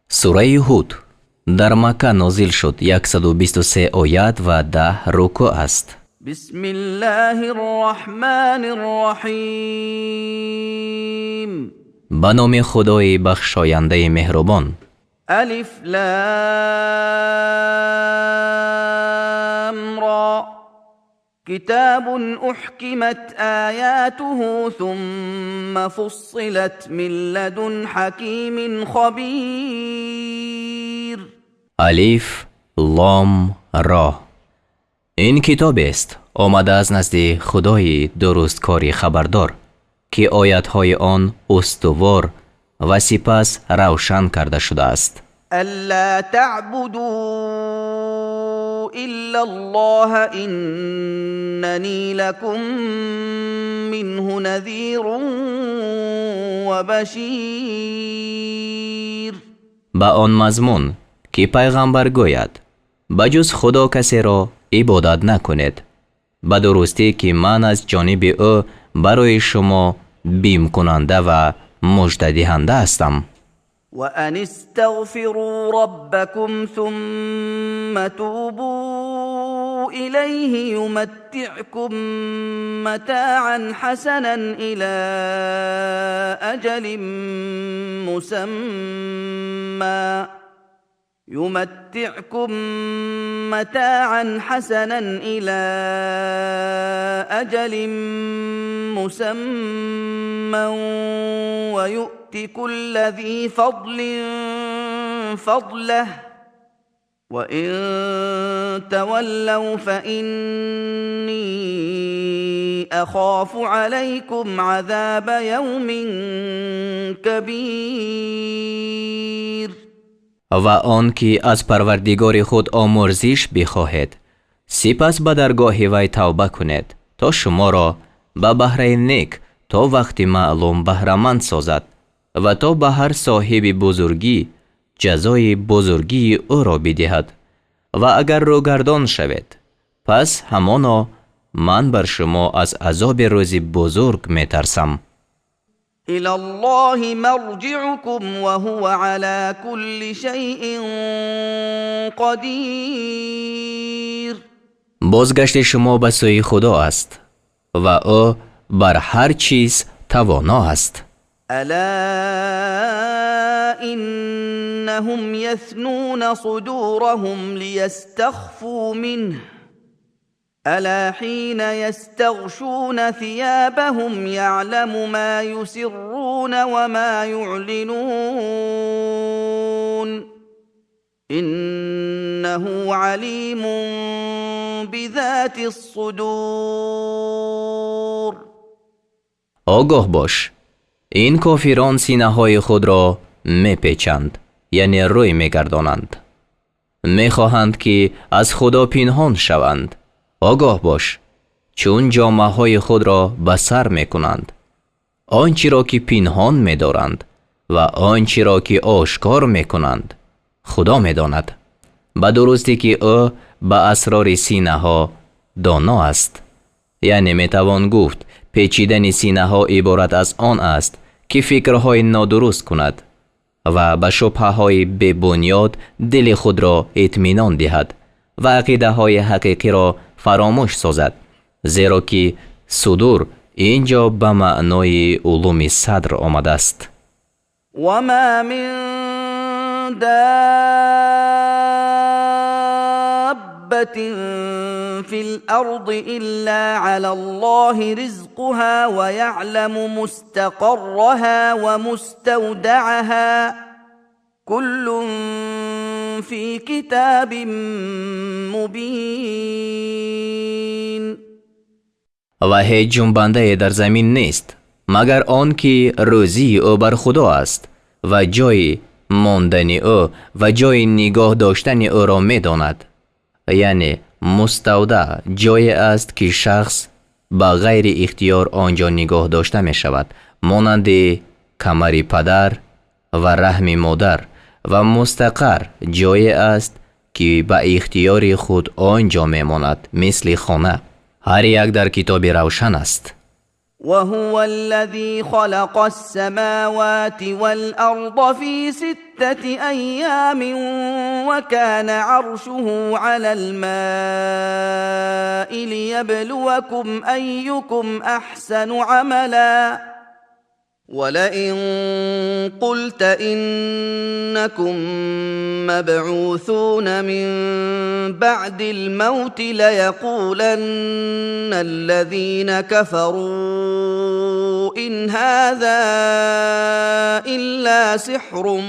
Сураи Ҳуд дар Макка нозил шуд, 123 оят ва 10 рукӯъ аст. بسم الله الرحمن الرحيم. Ба номи Худои бахшояндаи меҳрубон. ألف لام را. كتاب أحكمت آياته ثم فصلت من لدن حكيم خبير. Алиф, Лом, Ро. Ин китобест, омада аз назди Худои дурусткори хабардор, ки оятҳои он устувор ва сипас равшан карда шудааст. ألا تعبدوا إلا الله، إنني لكم منه نذير وبشير. Ба он мазмун, ки пайғамбар гӯяд: «Ба ҷуз Худо касеро ибодат накунед. Ба дурустӣ, ки ман аз ҷониби ӯ барои шумо бимкунанда ва муждадиҳанда ҳастам». وأن استغفروا ربكم ثم توبوا إليه يمتعكم متاعا حسنا إلى أجل مسمى، يمتعكم متاعا حسنا إلى أجل مسمى ويؤت كل ذي فضل فضله، وإن تولوا فإني أخاف عليكم عذاب يوم كبير. Ва он ки аз Парвардигори худ омӯрзиш бихоҳед, сипас ба даргоҳи вай тавба кунед, то шуморо ба баҳраи нек то вақти маълум баҳраманд созад ва то ба ҳар соҳиби бузургӣ ҷазои бузургии ӯро бидиҳад. Ва агар рӯгардон шавед, пас ҳамоно ман бар шумо аз азоби рӯзи бузург метарсам. إلى الله مرجعكم وهو على كل شيء قدير. Бозгашти шумо ба сӯи Худо аст ва ӯ бар ҳар чиз тавоно аст. ألا إنهم يثنون صدورهم ليستخفوا منه، ألا حين يستغشون ثيابهم يعلم ما يسرون وما يعلنون، إنه عليم بذات الصدور. Огоҳ бош, ин кофирон синаҳои худро мепечанд, яъне рӯй мегардонанд, мехоҳанд, ки аз Худо пинҳон шаванд. Огоҳ бош, чун ҷомаҳои худро ба сар мекунанд, он чиро ки пинҳон медоранд ва он чиро ки ошкор мекунанд, Худо медонад. Ба дурустӣ, ки ӯ ба асрори синаҳо доно аст. Яъне метавон гуфт, печидани синаҳо иборат аз он аст, ки фикрҳои нодуруст кунад ва ба шубҳаҳои бебунёд дили худро итминон диҳад ва ақидаҳои ҳақиқиро фаромӯш созад, зеро ки судур ин ҷо ба маънои улуми садр омадааст. وما من دابة في الأرض إلا على الله رزقها ويعلم مستقرها ومستودعها، كل في كتاب مبين. Ва ҳеҷ ҷунбандае дар замин нест, магар он ки рӯзии ӯ бар Худо аст ва ҷойи мондани ӯ ва ҷойи нигоҳ доштани ӯро медонад. Яъне муставдаъ ҷое аст, ки шахс ба ғайри ихтиёр он ҷо нигоҳ дошта мешавад, монанди камари падар ва раҳми модар, ва мустақар ҷое аст, ки ба ихтиёри худ он ҷо мемонад, мисли хона. Ҳар як дар китоби равшан аст. وهو الذي خلق السماوات والأرض في 6 أيام وكان عرشه على الماء ليبلوكم أيكم أحسن عملا ولئن قلت إنكم مبعوثون من بعد الموت ليقولن الذين كفروا إن هذا إلا سحر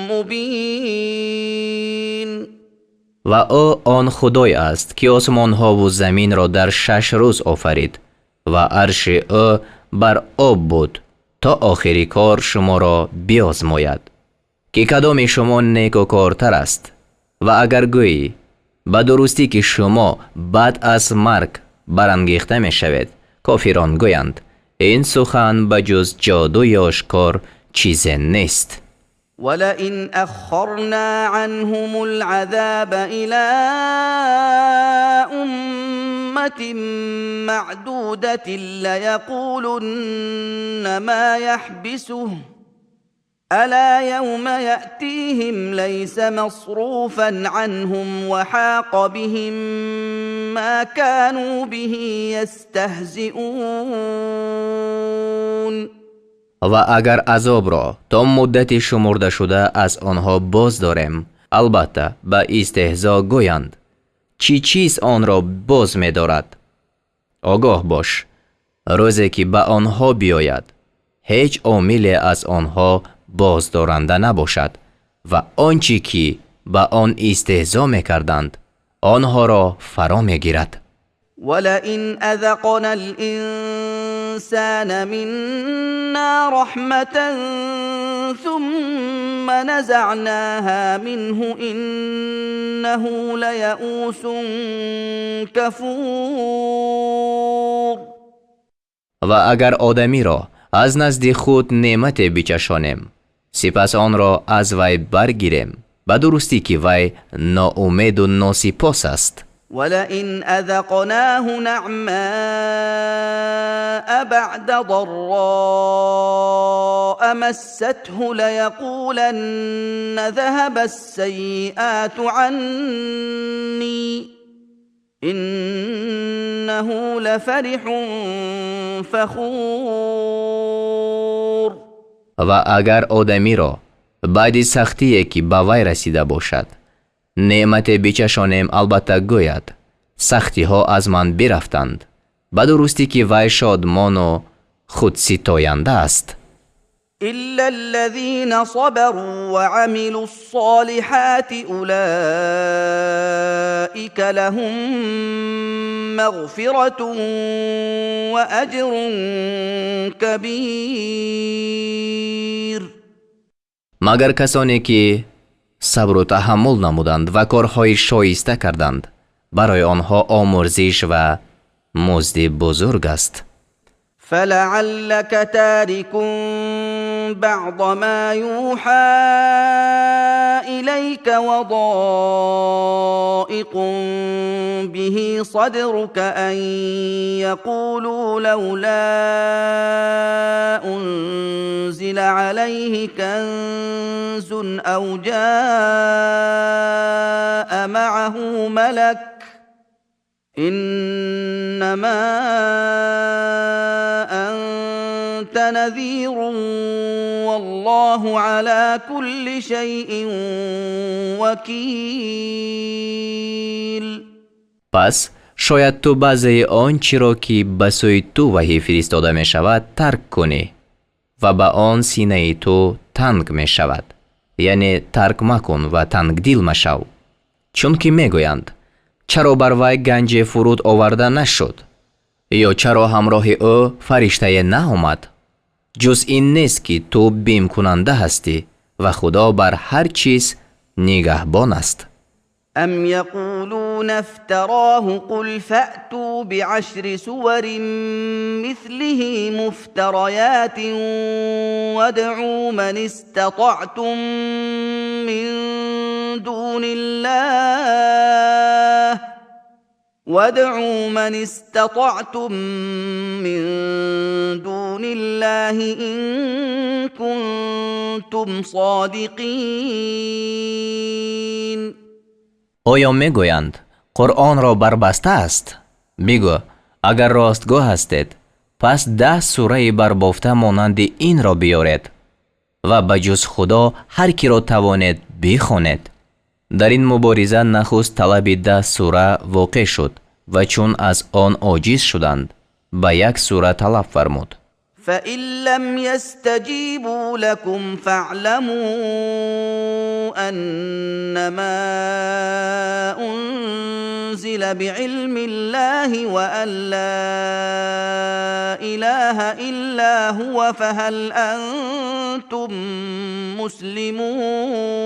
مبين. Ва ӯ он Худой аст, ки осмонҳову заминро дар 6 рӯз офарид ва арши ӯ бар об буд то охири кор шуморо биозмояд, ки кадоми шумо некӯкортар аст. Ва агар гӯӣ ба дурустӣ ки шумо баъд аз марг барангехта мешавед, кофирон гӯянд ин сухан ба ҷуз ҷодуи ошкор чизе нест. ولئن أخرنا عنهم العذاب إلى أمة معدودة ليقولن ما يحبسه ألا يوم يأتيهم ليس مصروفا عنهم وحاق بهم ما كانوا به يستهزئون. Ва агар азобро то муддати шумурдашуда аз онҳо боз дорем, албатта ба истеҳзо гӯянд чӣ чиз онро боз медорад. Огоҳ бош, рӯзе ки ба онҳо биёяд, ҳеҷ омиле аз онҳо боздоранда набошад ва он чӣ ки ба он истеҳзо мекарданд, онҳоро фаро мегирад. ولئن أذقنا الإنسان منا رحمة ثم نزعناها منه إنه ليئوس كفور. Ва агар одамиро аз назди худ неъмате бичашонем, сипас онро аз вай баргирем, ба дурустӣ ки вай ноумеду носипос аст. ولئن أذقناه نعماء بعد ضراء مسته ليقولن ذهب السيئات عني إنه لفرح فخور. Ва агар одамиро баъди сахтие ки ба вай расида бошад, неъмате бичашонем, албатта гӯяд сахтиҳо аз ман бирафтанд, ба дурустӣ ки вай шодмону худситоянда аст. إلا الذين صبروا وعملوا الصالحات أولئك لهم مغفرة وأجر كبير. Магар касоне ки сабру таҳаммул намуданд ва корҳои шоиста карданд, барои онҳо омурзиш ва музди бузург аст. فلعلك تارك بعض ما يوحى إليك وضائق به صدرك أن يقولوا لولا أنزل عليه كنز أو جاء معه ملك إنما أنت نذير والله على كل شيء وكيل. Пас шояд ту баъзеи он чиро ки ба сӯи ту ваҳй фиристода мешавад тарк кунӣ ва ба он синаи ту танг мешавад, яъне тарк макун ва тангдил машав, чунки мегӯянд чаро бар вай ганҷе фуруд оварда нашуд ё чаро ҳамроҳи ӯ фариштае наомад. Ҷуз ин нест ки ту бимкунанда ҳастӣ ва Худо бар ҳар чиз нигаҳбон аст. أم يقولون افتراه قل فأتوا ب10 سور مثله مفتريات وادعوا من استطعتم من دون الله وادعوا من استطعتم من دون الله إن كنتم صادقين. Оё мегӯянд, Қуръонро барбаста аст? Бигӯ: агар ростгӯ ҳастед, пас 10 сураи барбофта монанди инро биёред ва ба ҷуз Худо ҳар киро тавонед бихонед. Дар ин мубориза нахуст талаби 10 сура воқеъ шуд ва чун аз он оҷиз шуданд, ба як сура талаб фармуд. فإن لم يستجيبوا لكم فاعلموا أنما أنزل بعلم الله وأن لا إله إلا هو فهل أنتم مسلمون.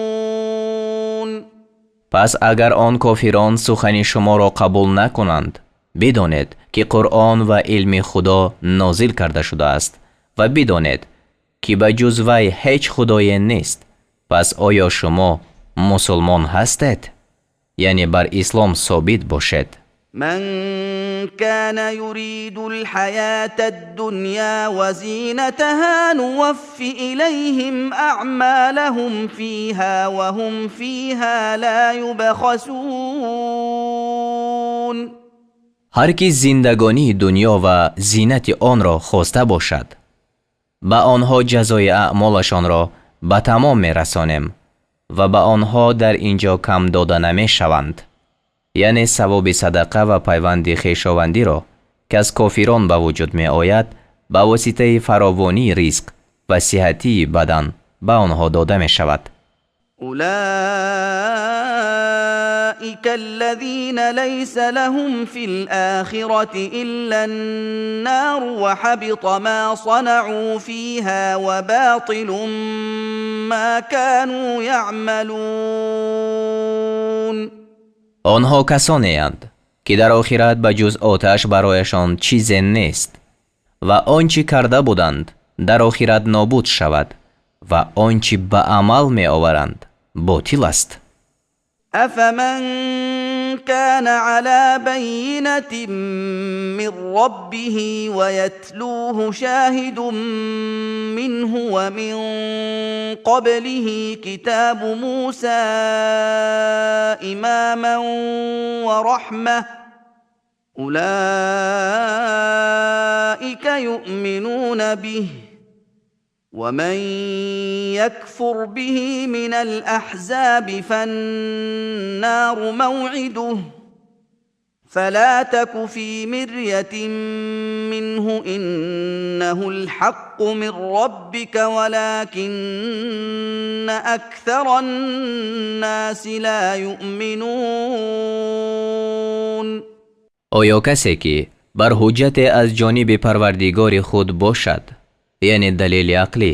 Пас агар он кофирон сухани шуморо қабул накунанд, бидонед, ки Қуръон ва илми Худо нозил карда шудааст ва бидонед, ки ба ҷуз вай ҳеҷ худое нест. Пас оё шумо мусулмон ҳастед? Яъне бар ислом собит бошед. من كان يريد الحياة الدنيا وزينتها نوف إليهم أعمالهم فيها وهم فيها لا يبخسون. Ҳар ки зиндагонии дунё ва зинати онро хоста бошад, ба онҳо ҷазои аъмолашонро ба тамом мерасонем ва ба онҳо дар ин ҷо кам дода намешаванд. Яъне савоби садақа ва пайванди хешовандиро, ки аз кофирон ба вуҷуд меояд, ба воситаи фаровонии ризқ ва сиҳатии бадан ба онҳо дода мешавад. أولئك الذين ليس لهم في الآخرة إلا النار وحبط ما صنعوا فيها وباطل ما كانوا يعملون. Онҳо касонеанд, ки дар охират ба ҷуз оташ барояшон чизе нест ва он чӣ карда буданд, дар охират нобуд шавад ва он чӣ ба амал меоваранд, ботил аст. أفمن كان على بينة من ربه ويتلوه شاهد منه ومن قبله كتاب موسى إماما ورحمة أولئك يؤمنون به ومن يكفر به من الأحزاب فالنار موعده فلا تك في مرية منه إنه الحق من ربك ولكن أكثر الناس لا يؤمنون. Оё касе, ки бар ҳуҷҷате аз ҷониби Парвардигори худ бошад, яъне далели ақлӣ,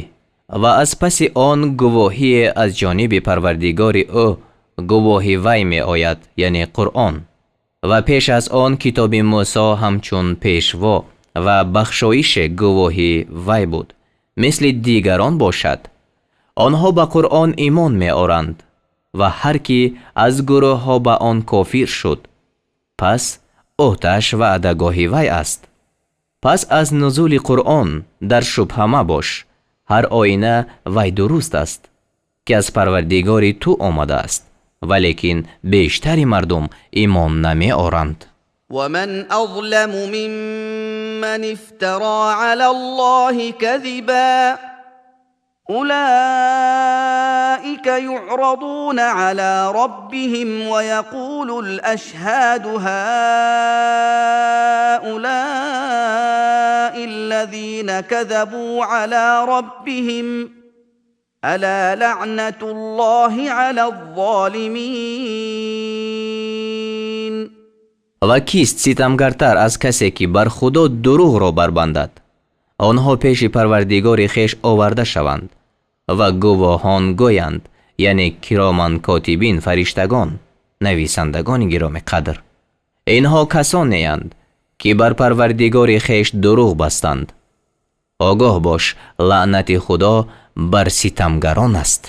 ва аз паси он гувоҳие аз ҷониби Парвардигори ӯ гувоҳи вай меояд, яъне Қуръон, ва пеш аз он китоби Мусо ҳамчун пешво ва бахшоише гувоҳи вай буд, мисли дигарон бошад? Онҳо ба Қуръон имон меоранд ва ҳар ки аз гурӯҳҳо ба он кофир шуд, пас оташ ваъдагоҳи вай аст. Пас аз нузули Қуръон дар шубҳа мабош. Ҳар оина вай дуруст аст, ки аз Парвардигори ту омадааст, валекин бештари мардум имон намеоранд. ومن أظلم ممن افترى على الله كذبا أولئك يعرضون على ربهم ويقول الأشهاد هؤلاء الذين كذبوا على ربهم ألا لعنة الله على الظالمين. Ва кист ситамгартар аз касе, ки бар Худо дурӯғро барбандад? Онҳо пеши Парвардигори хеш оварда шаванд ва гувоҳон гӯянд, яъне кироман котибин, фариштагон, нависандагони гироми қадр: инҳо касонеянд, ки бар Парвардигори хеш дурӯғ бастанд. Огоҳ бош, лаънати Худо бар ситамгарон аст.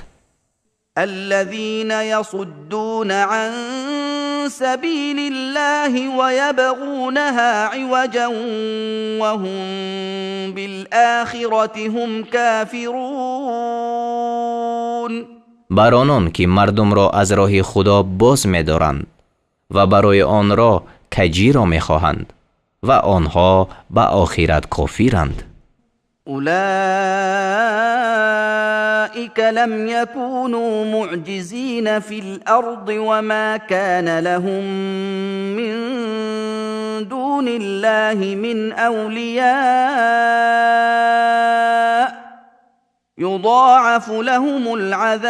الذين يصدون عن سبيل الله ويبغونها عوجا وهم بالآخرة هم كافرون. Бар онон ки мардумро аз роҳи Худо боз медоранд ва барои он роҳ каҷиро мехоҳанд ва онҳо ба охират кофиранд. أولئك لم يكونوا معجزين في الأرض وما كان لهم من دون الله من أولياء يضاعف لهم العذاب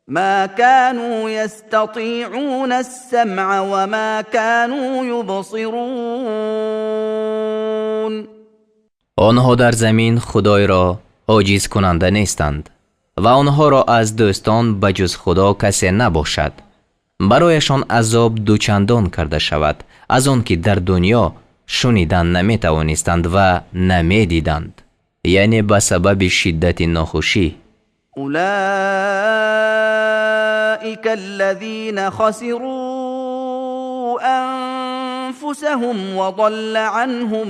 ما كانوا يستطيعون السمع وما كانوا يبصرون. Онҳо дар замин Худойро оҷизкунанда нестанд ва онҳоро аз дӯстон ба ҷуз Худо касе набошад. Барояшон азоб дучандон карда шавад, аз он ки дар дунё шунидан наметавонистанд ва намедиданд, яъне ба сабаби шиддати нохушӣ. أولئك الذين خسروا أنفسهم وضل عنهم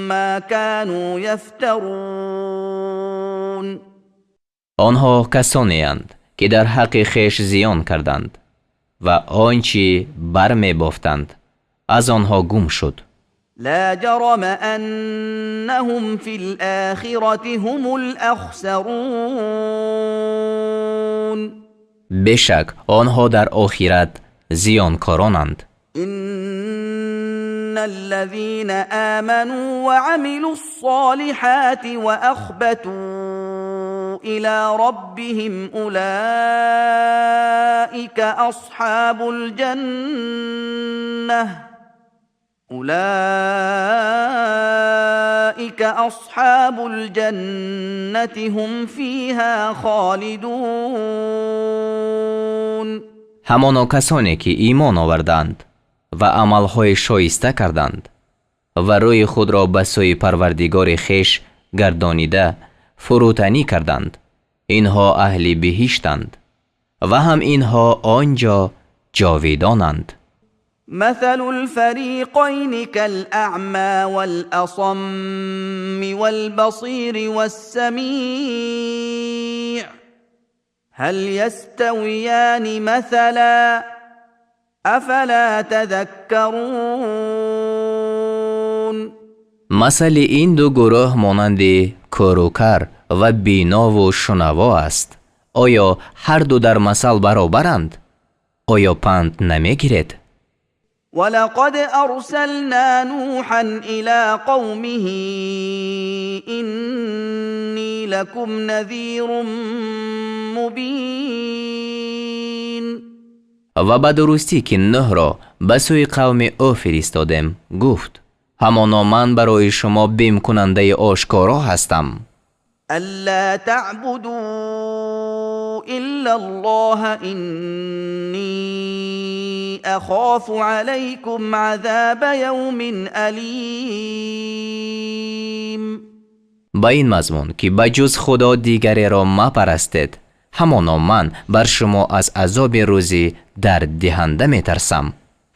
ما كانوا يفترون. Онҳо касонеанд, ки дар ҳаққи хеш зиён карданд ва он чӣ бармебофтанд, аз онҳо гум шуд. لا جرم أنهم في الآخرة هم الأخسرون. Бешак, онҳо дар охират зиёнкоронанд. إن الذين آمنوا وعملوا الصالحات وأخبتوا إلى ربهم أولئك أصحاب الجنة أولئك أصحاب الجنة هم فيها خالدون. Ҳамоно касоне ки имон оварданд ва амалҳои шоиста карданд ва рӯи худро ба сӯи Парвардигори хеш гардонида фурӯтанӣ карданд, инҳо аҳли биҳиштанд ва ҳам инҳо он ҷо ҷовидонанд. مثل الفريقين كالأعمى والأصم والبصير والسميع هل يستويان مثلا أفلا تذكرون. Масали ин ду гурӯҳ монанди кӯрукар ва бинову шунаво аст. Оё ҳарду дар масал баробаранд? Оё панд намегиред? ولقد أرسلنا نوحا إلى قومه إني لكم نذير مبين. Ва ба дурустӣ, ки Нӯҳро ба сӯи қавми ӯ фиристодем, гуфт: ҳамоно ман барои шумо бимкунандаи ошкоро ҳастам. ألا تعبدوا إلا الله إني أخاف عليكم عذاب يوم أليم. Ба ин мазмун, ки ба ҷуз Худо дигареро мапарастед, ҳамоно ман бар шумо аз азоби рӯзи дарддиҳанда метарсам.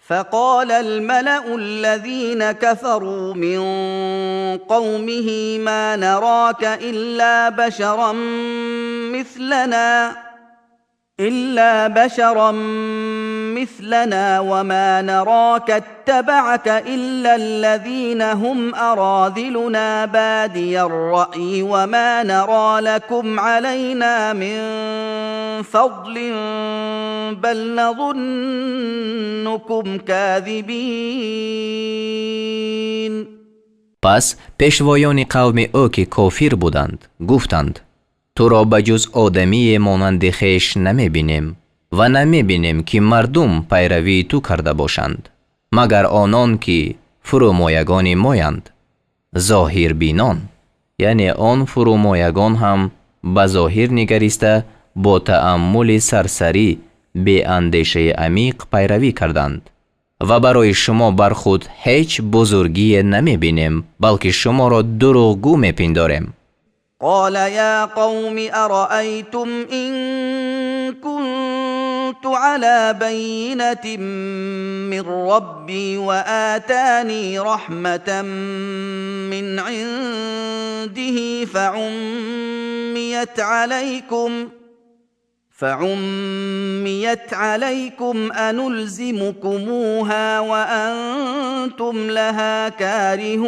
فقال الملأ الذين كفروا من قومه ما نراك إلا بشرا مثلنا وما نراك اتبعك إلا الذين هم أراذلنا بادي الرأي وما نرى لكم علينا من فضل بل نظنكم كاذبين. Пас пешвоёни қавми ӯ, ки кофир буданд, гуфтанд: туро ба ҷуз одамие монанди хеш намебинем ва намебинем, ки мардум пайравии ту карда бошанд, магар онон ки фурӯмоягони моянд, зоҳирбинон, яъне он фурӯмоягон ҳам ба зоҳир нигариста, бо тааммули сарсарӣ, беандешаи амиқ пайравӣ карданд, ва барои шумо бар худ ҳеҷ бузургие намебинем, балки шуморо дурӯғгӯ мепиндорем. قال يا قوم أرأيتم إن كنت على بينة من ربي وآتاني رحمة من عنده فعميت عليكم أنلزمكموها وأنتم لها كارهون.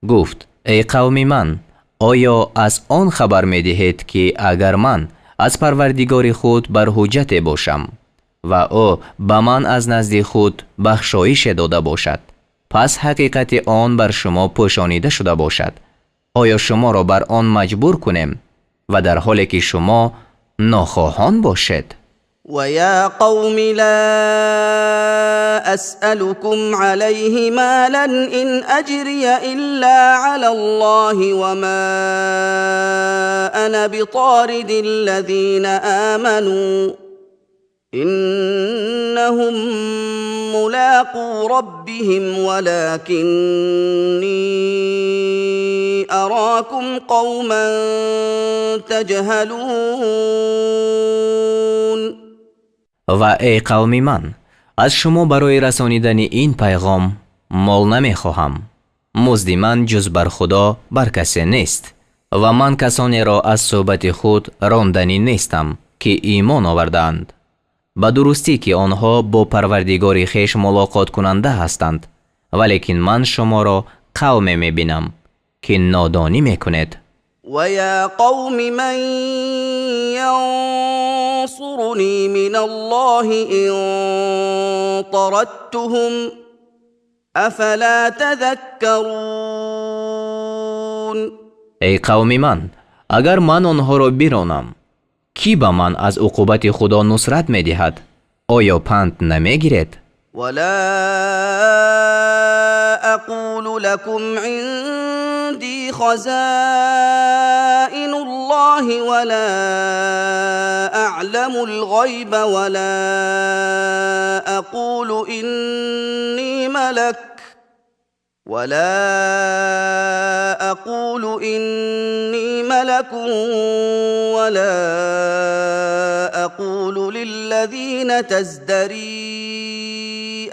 Гуфт: эй қавми ман, оё аз он хабар медиҳед, ки агар ман аз Парвардигори худ бар ҳуҷҷате бошам ва ӯ ба ман аз назди худ бахшоише дода бошад, пас ҳақиқати он бар шумо пӯшонида шуда бошад, оё шуморо бар он маҷбур кунем ва дар ҳоле ки шумо нохоҳон бошед? ويا قوم لا أسألكم عليه مالا إن أجري إلا على الله وما أنا بطارد الذين آمنوا إنهم ملاقو ربهم ولكني أراكم قوما تجهلون. Ва эй қавми ман, аз шумо барои расонидани ин пайғом мол намехоҳам. Музди ман ҷуз бар Худо бар касе нест ва ман касонеро аз суҳбати худ ронданӣ нестам, ки имон овардаанд. Ба дурустӣ, ки онҳо бо Парвардигори хеш мулоқоткунанда ҳастанд, валекин ман шуморо қавме мебинам, ки нодонӣ мекунед. ويا قوم من ينصرني من الله إن طردتهم أفلا تذكرون. Эй қавми ман, агар ман онҳоро биронам, кӣ ба ман аз уқубати Худо нусрат медиҳад? Оё панд намегиред? ولا أقول لكم عندي خزائن الله ولا أعلم الغيب ولا أقول إني ملك ولا أقول للذين تزدري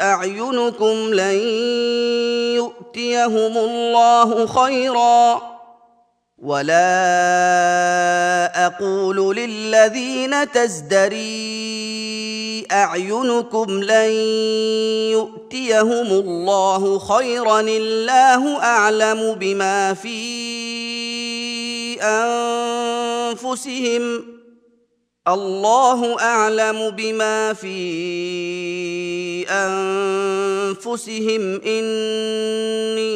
أعينكم لن يؤتيهم الله خيرا ولا أقول للذين تزدري أعينكم لن يؤتيهم الله خيرا الله أعلم بما في أنفسهم الله أعلم بما في أنفسهم إني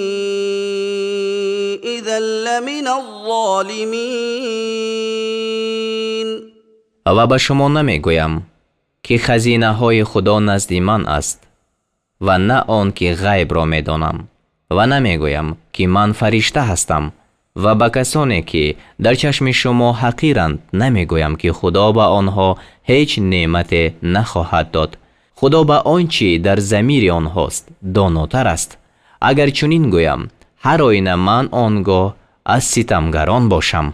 إذا لمن الظالمين. Ва ба шумо намегӯям, ки хазинаҳои Худо назди ман аст ва на он ки ғайбро медонам ва намегӯям, ки ман фаришта ҳастам ва ба касоне, ки дар чашми шумо ҳақиранд, намегӯям, ки Худо ба онҳо ҳеҷ неъмате нахоҳад дод. Худо ба он чӣ дар замири онҳост донотар аст. Агар чунин гӯям, ҳар оина ман он гоҳ аз ситамгарон бошам.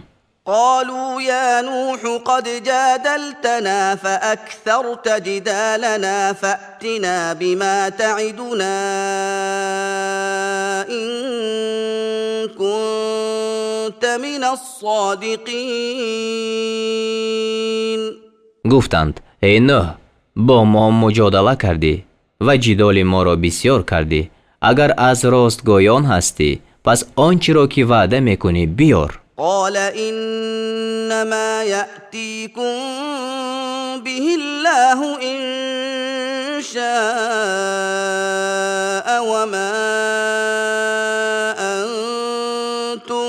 قالوا يا نوح قد جادلتنا فأكثرت جدالنا فأتنا بما تعدنا إن كنت من الصادقين. Гуфтанд: эй Нӯҳ, бо мо муҷодала кардӣ ва ҷидоли моро бисёр кардӣ. Агар аз ростгӯён ҳастӣ, пас он чиро ки ваъда мекунӣ, биёр. قال إنما يأتيكم به الله إن شاء وما أنتم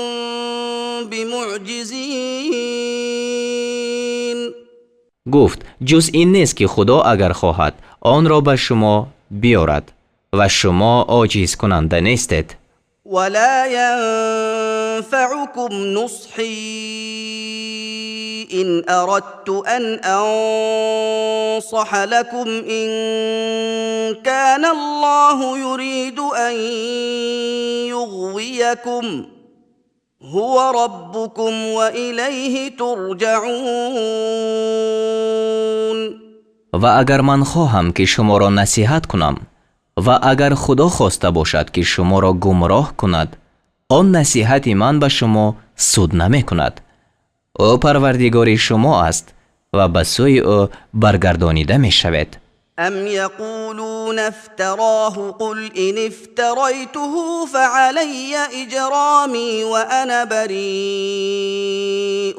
بمعجزين. Гуфт: ҷуз ин нест, ки Худо агар хоҳад, онро ба шумо биёрад ва шумо оҷизкунанда нестед. ولا ينفعكم نصحي إن أردت أن أنصح لكم إن كان الله يريد أن يغويكم هو ربكم وإليه ترجعون. Ва агар ман хоҳам, ки шуморо насиҳат кунам, ва агар Худо хоста бошад, ки шуморо гумроҳ кунад, он насиҳати ман ба шумо суд намекунад. Ӯ Парвардигори шумо аст ва ба сӯи Ӯ баргардонида мешавед. أم يقولون افتراه، قل إن افتريته فعلي إجرامي وأنا بريء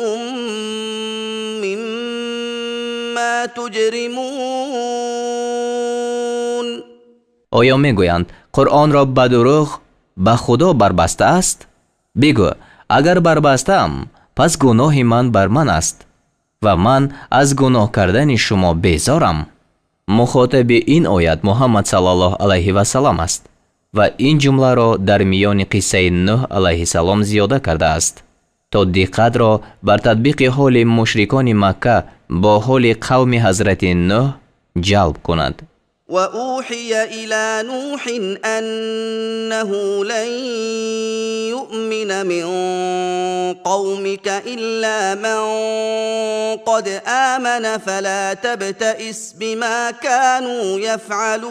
مما تجرمون. Оё мегӯянд: «Қуръонро ба дурӯғ ба Худо барбастааст»? Бигӯ: «Агар барбастаам, пас гуноҳи ман бар ман аст ва ман аз гуноҳ кардани шумо безорам». Мухотаби ин оят Муҳаммад саллаллоҳу алайҳи васаллам аст ва ин ҷумларо дар миёни қиссаи Нӯҳ алайҳиссалом зиёда кардааст, то диққатро бар татбиқи ҳоли мушрикони Макка бо ҳоли қавми ҳазрати Нӯҳ ҷалб кунад. وأوحي إلى نوح أنه لن يؤمن من قومك إلا من قد آمن، فلا تبتئس بما كانوا يفعلون.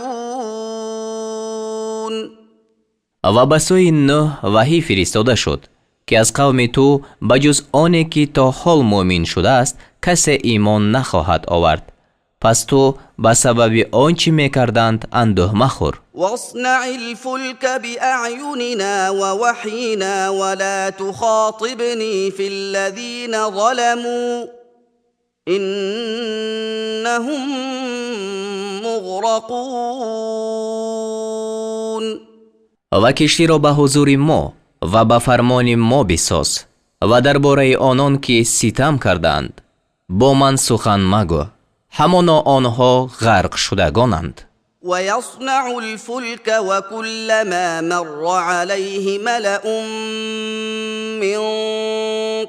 Ва ба сӯи Нӯҳ ваҳӣ фиристода шуд, ки аз қавми ту ба ҷуз оне, ки то ҳол муъмин шудааст, касе имон нахоҳад овард, пас ту ба сабаби он чӣ мекарданд андӯҳ махӯр. واصنع الفلك بأعيننا ووحينا ولا تخاطبني في الذين ظلموا، إنهم مغرقون. Ва киштиро ба ҳузури мо ва ба фармони мо бисоз ва дар бораи онон, ки ситам кардаанд, бо ман сухан магӯ, ҳамоно онҳо ғарқшудагонанд. ويصنع الفلك وكلما مر عليه ملأ من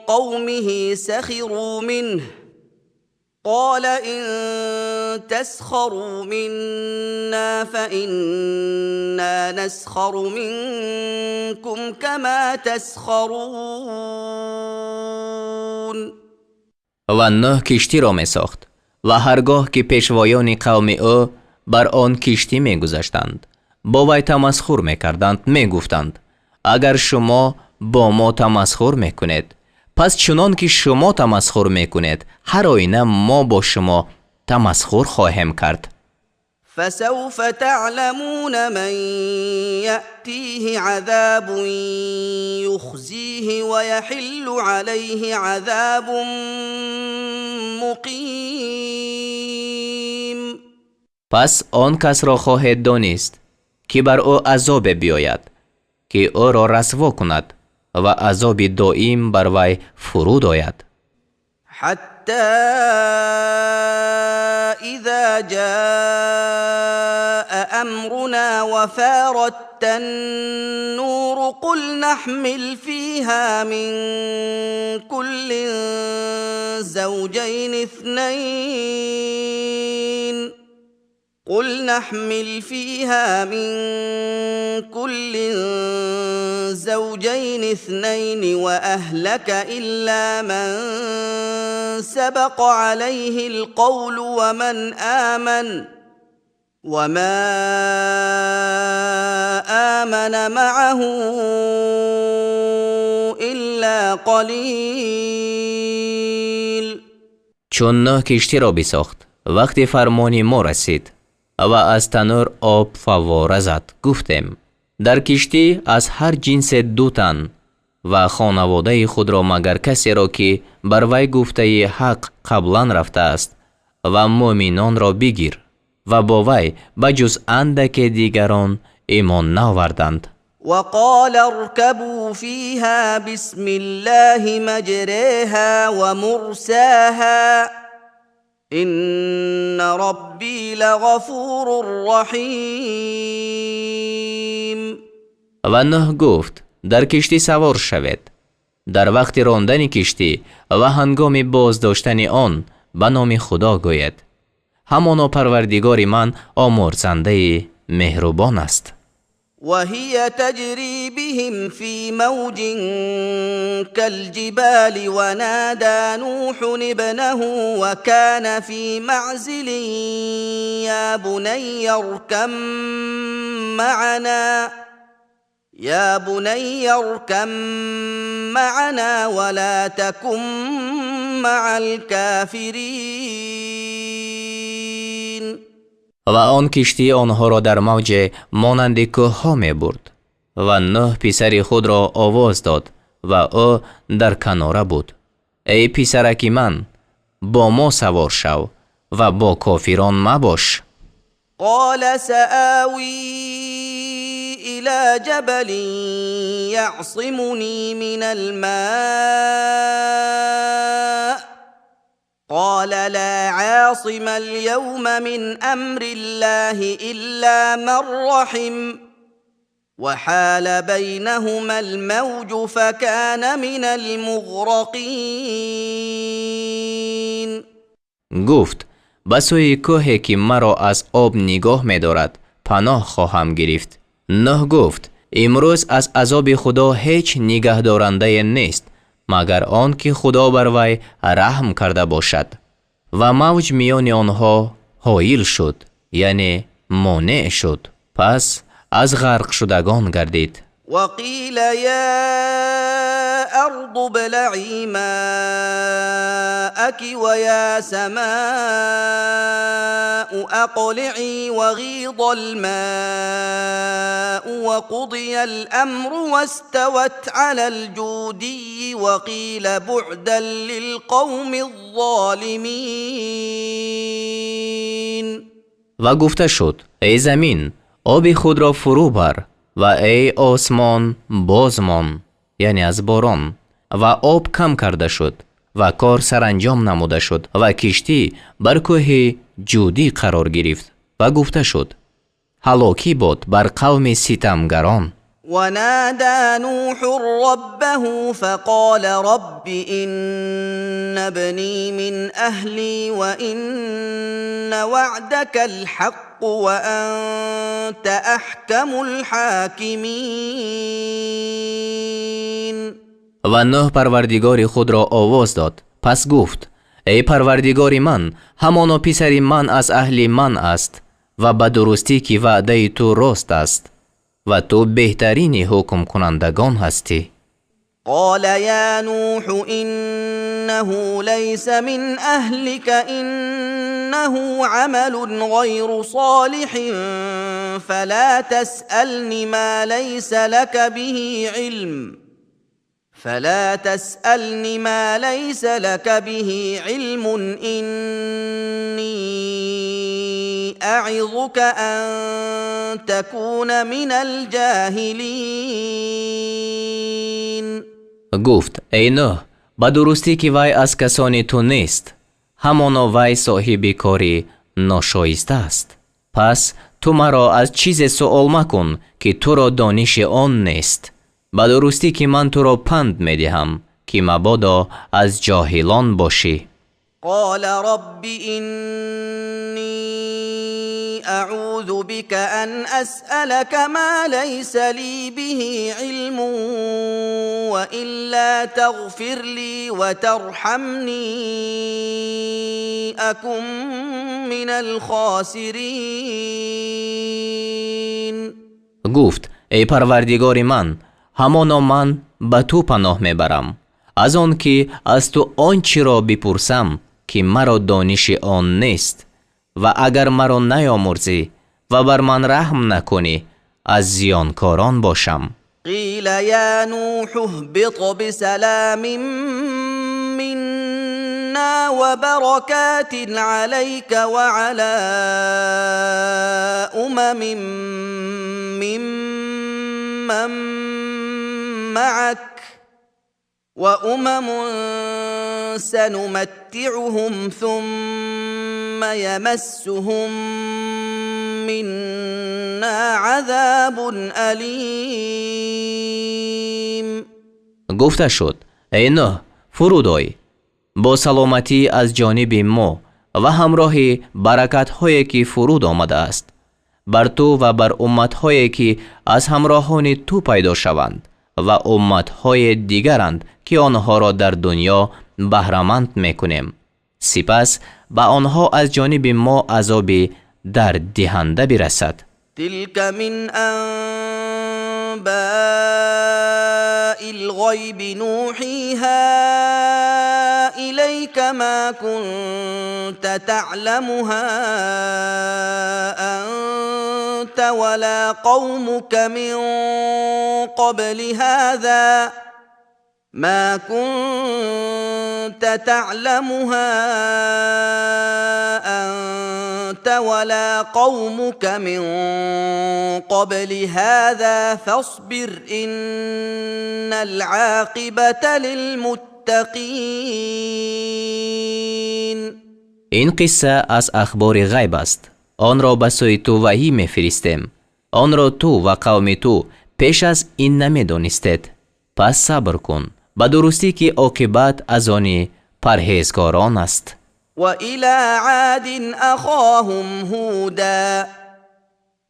قومه سخروا منه، قال إن تسخروا منا فإنا نسخر منكم كما تسخرون. Ва Нӯҳ киштиро месохт ва ҳар гоҳ ки пешвоёни қавми ӯ бар он киштӣ мегузаштанд, бо вай тамасхур мекарданд, мегуфтанд: «Агар шумо бо мо тамасхур мекунед, пас чунон ки шумо тамасхур мекунед, ҳар оина мо бо шумо тамасхур хоҳем кард». فسوف تعلمون من يأتيه عذاب يخزيه ويحل عليه عذاب مقيم. Пас он касро хоҳед донист, ки бар ӯ азобе биёяд, ки ӯро расво кунад, ва азоби доим бар вай фуруд ояд. حتى إذا جاء أمرنا وفار التنور، قل نحمل فيها من كل زوجين اثنين، قل نحمل فيها من كل زوجين اثنين وأهلك إلا من سبق عليه القول ومن آمن، وما آمن معه إلا قليل. Чун Нӯҳ киштиро бисохт, вақте фармони мо расид ва аз танӯр об фаввора зад, гуфтем: «Дар киштӣ аз ҳар ҷинсе ду тан ва хонаводаи худро, магар касеро, ки бар вай гуфтаи ҳақ қаблан рафтааст, ва муъминонро бигир». Ва бо вай ба ҷуз андаке дигарон имон наоварданд. وقال اركبوا فيها بسم الله مجريها ومرساها، إن ربي لغفور رحيم. Ва Нӯҳ гуфт: «Дар киштӣ савор шавед. Дар вақти рондани киштӣ ва ҳангоми боздоштани он ба номи Худо гӯед. Ҳамоно Парвардигори ман омурзандаи меҳрубон аст». وهي تجري بهم في موج كالجبال ونادى نوح ابنه وكان في معزل يا بني اركب معنا يا بني اركب معنا ولا تكن مع الكافرين. Ва он киштӣ онҳоро дар мавҷе монанди кӯҳҳо мебурд, ва Нӯҳ писари худро овоз дод, ва ӯ дар канора буд: эй писараки ман, бо мо савор шав ва бо кофирон мабош. قال سآوي إلى جبل يعصمني من الماء. قال لا عاصم اليوم من أمر الله إلا من رحم. وحال بينهما الموج فكان من المغرقين. Гуфт: ба сӯи кӯҳе, ки маро аз об нигоҳ медорад, паноҳ хоҳам гирифт. Нӯҳ гуфт: имрӯз аз азоби Худо ҳеҷ нигаҳдорандае нест, магар он ки Худо бар вай раҳм карда бошад. Ва мавҷ миёни онҳо ҳоил шуд, яъне монеъ шуд, пас аз ғарқшудагон гардид. وقيل يا أرض ابلعي ماءك ويا سماء أقلعي وغيض الماء وقضي الأمر واستوت على الجودي وقيل بعدا للقوم الظالمين. Ва гуфта шуд: эй замин, оби худро фурӯ бар, ва эй осмон, бозмон, яъне аз борон. Ва об кам карда шуд, ва кор саранҷом намуда шуд, ва киштӣ бар кӯҳи Ҷудӣ қарор гирифт, ва гуфта шуд: ҳалокӣ бод бар қавми ситамгарон. ونادى نوح ربه فقال رب إن ابني من أهلي وإن وعدك الحق وأنت أحكم الحاكمين. Ва Нӯҳ Парвардигори худро овоз дод, пас гуфт: эй Парвардигори ман, ҳамоно писари ман аз аҳли ман аст, ва ба дурустӣ, ки ваъдаи ту рост аст, ва ту беҳтарини ҳукмкунандагон ҳастӣ. قال يا نوح إنه ليس من أهلك، إنه عمل غير صالح، فلا تسألن ما ليس لك به علم فلا تسألن ما ليس لك به علم، إني أعظك أن تكون من الجاهلين. Гуфт: эй Нӯҳ, ба дурустӣ, ки вай аз касони ту нест, ҳамоно вай соҳиби кори ношоиста аст. Пас ту маро аз чизе суол макун, ки туро дониши он нест. Ба дурустӣ, ки ман туро панд медиҳам, ки мабодо аз ҷоҳилон бошӣ. قال رب إني أعوذ بك أن أسألك ما ليس لي به علم، وإلا تغفر لي وترحمني أكن من الخاسرين. Гуфт: эй Парвардигори ман, ҳамоно ман ба ту паноҳ мебарам аз он ки аз ту он чиро бипурсам, ки маро дониши он нест, ва агар маро наёмурзӣ ва бар ман раҳм накунӣ, аз зиёнкорон бошам. قيل يا نوح اهبط بسلام منا وبركات عليك وعلى أمم ممن معك، وأمم سنمتعهم ثم يمسهم منا عذاب أليم. Гуфта шуд: эй Нӯҳ, фуруд ой бо саломатӣ аз ҷониби мо ва ҳамроҳи баракатҳое, ки фуруд омадааст. Бар ту ва бар умматҳое ки аз ҳамроҳони ту пайдо шаванд ва умматҳои дигаранд, ки онҳоро дар дунё баҳраманд мекунем. Сипас ба онҳо аз ҷониби мо азоби дарддиҳанда бирасад. تلك من أنباء الغيب نوحيها إليك ما كنت تعلمها أنت ولا قومك من قبل هذا ما كنت تعلمها أنت ولا قومك من قبل هذا فاصبر إن العاقبة للمتقين. Ин қисса аз ахбори ғайб аст. Онро ба сӯи ту ваҳӣ мефиристем. Онро ту ва қавми ту пеш аз ин намедонистед. Пас сабр кун, ба дурустӣ ки оқибат аз они парҳезгорон аст. وإلى عاد أخاهم هودا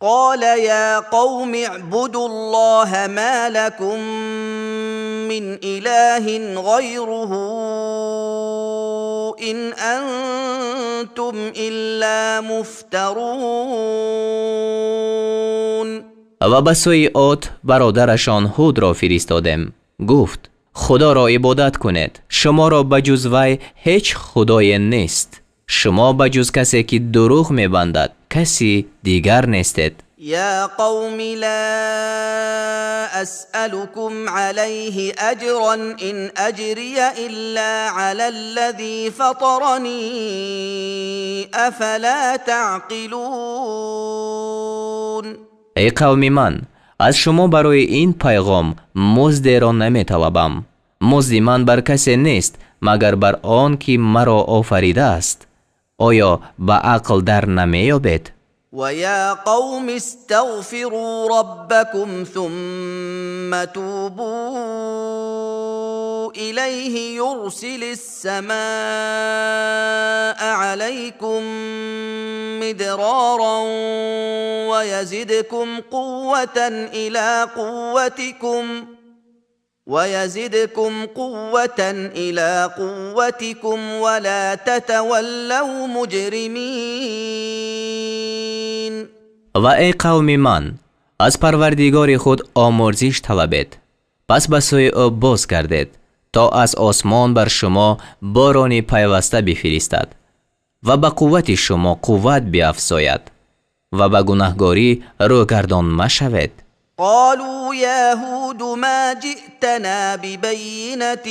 قال يا قوم اعبدوا الله ما لكم من إله غيره إن أنتم إلا مفترون. Ва ба сӯи Од бародарашон Ҳудро фиристодем. Гуфт: Худоро ибодат кунед, шуморо ба ҷуз вай ҳеҷ худое нест. Шумо ба ҷуз касе ки дурӯғ мебандад, каси дигар нестед. يا قوم لا أسألكم عليه أجرا إن أجري إلا على الذي فطرني أفلا تعقلون. Эй қавми ман, аз шумо барои ин пайғом муздеро наметалабам. Музди ман бар касе нест, магар бар он ки маро офаридааст. Оё ба ақл дар намеёбед? ويا قوم استغفروا ربكم ثم توبوا إليه يرسل السماء عليكم مدرارا ويزدكم قوة إلى قوتكم ولا تتولوا مجرمين. Ва эй қавми ман, аз Парвардигори худ омурзиш талабед, пас ба сӯи ӯ боз гардед, то аз осмон бар шумо борони пайваста бифиристад ва ба қуввати шумо қувват биафзояд ва ба гунаҳгорӣ рӯгардон машавед. قالوا يا هود ما جئتنا ببينة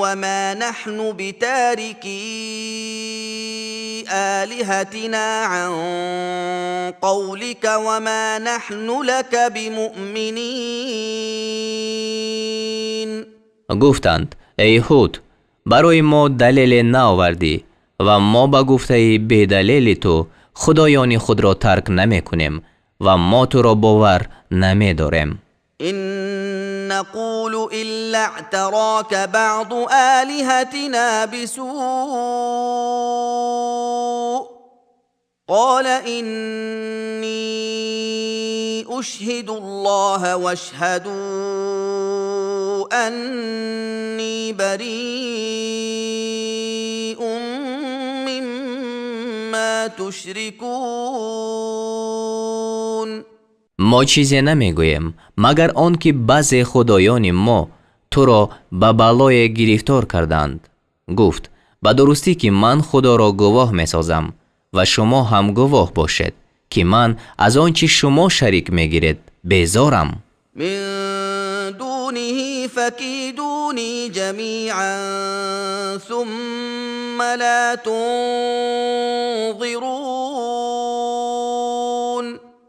وما نحن بتاركي آلهتنا عن قولك وما نحن لك بمؤمنين. Гуфтанд: эй Ҳуд, барои мо далеле наовардӣ ва мо ба гуфтаи бедалели ту худоёни худро тарк намекунем ва мо туро бовар намедорем. إن نقول إلا اعتراك بعض آلهتنا بسوء قال إني أشهد الله واشهدوا أني بريء مما تشركون. Мо чизе намегӯем, магар он ки баъзе худоёни мо туро ба балое гирифтор карданд. Гуфт: ба дурустӣ ки ман Худоро гувоҳ месозам ва шумо ҳам гувоҳ бошед, ки ман аз он чӣ шумо шарик мегиред безорам. من دونه فكيدوني جميعا ثم لا تنظرون.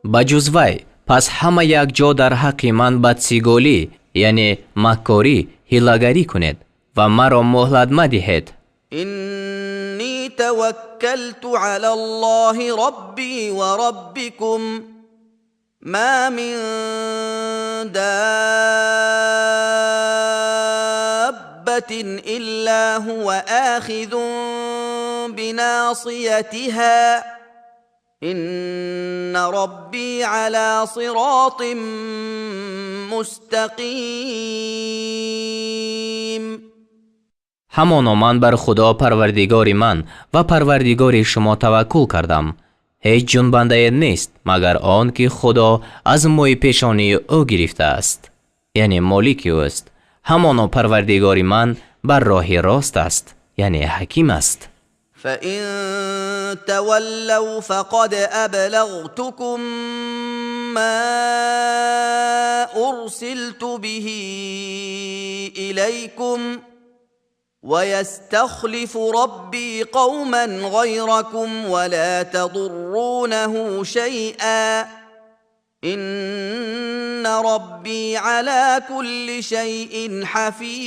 Ба ҷуз вай пас ҳама якҷо дар ҳаққи ман бадсиголӣ, яъне маккорӣ, ҳилагарӣ кунед ва маро муҳлат мадиҳед. إني توكلت على الله ربي وربكم ما من دابة إلا هو آخذ بناصيتها. إن ربي على صراط مستقيم. Ҳамоно ман бар Худо, Парвардигори ман ва Парвардигори шумо, таваккул кардам. Ҳеҷ ҷунбандае нест, магар он ки Худо аз мӯи пешонии ӯ гирифтааст, яъне молики ӯст. Ҳамоно Парвардигори ман бар роҳи рост аст, яъне ҳаким аст. فإن تولوا فقد أبلغتكم ما أرسلت به إليكم ويستخلف ربي قوما غيركم ولا تضرونه شيئا إن ربي على كل شيء حفيظ.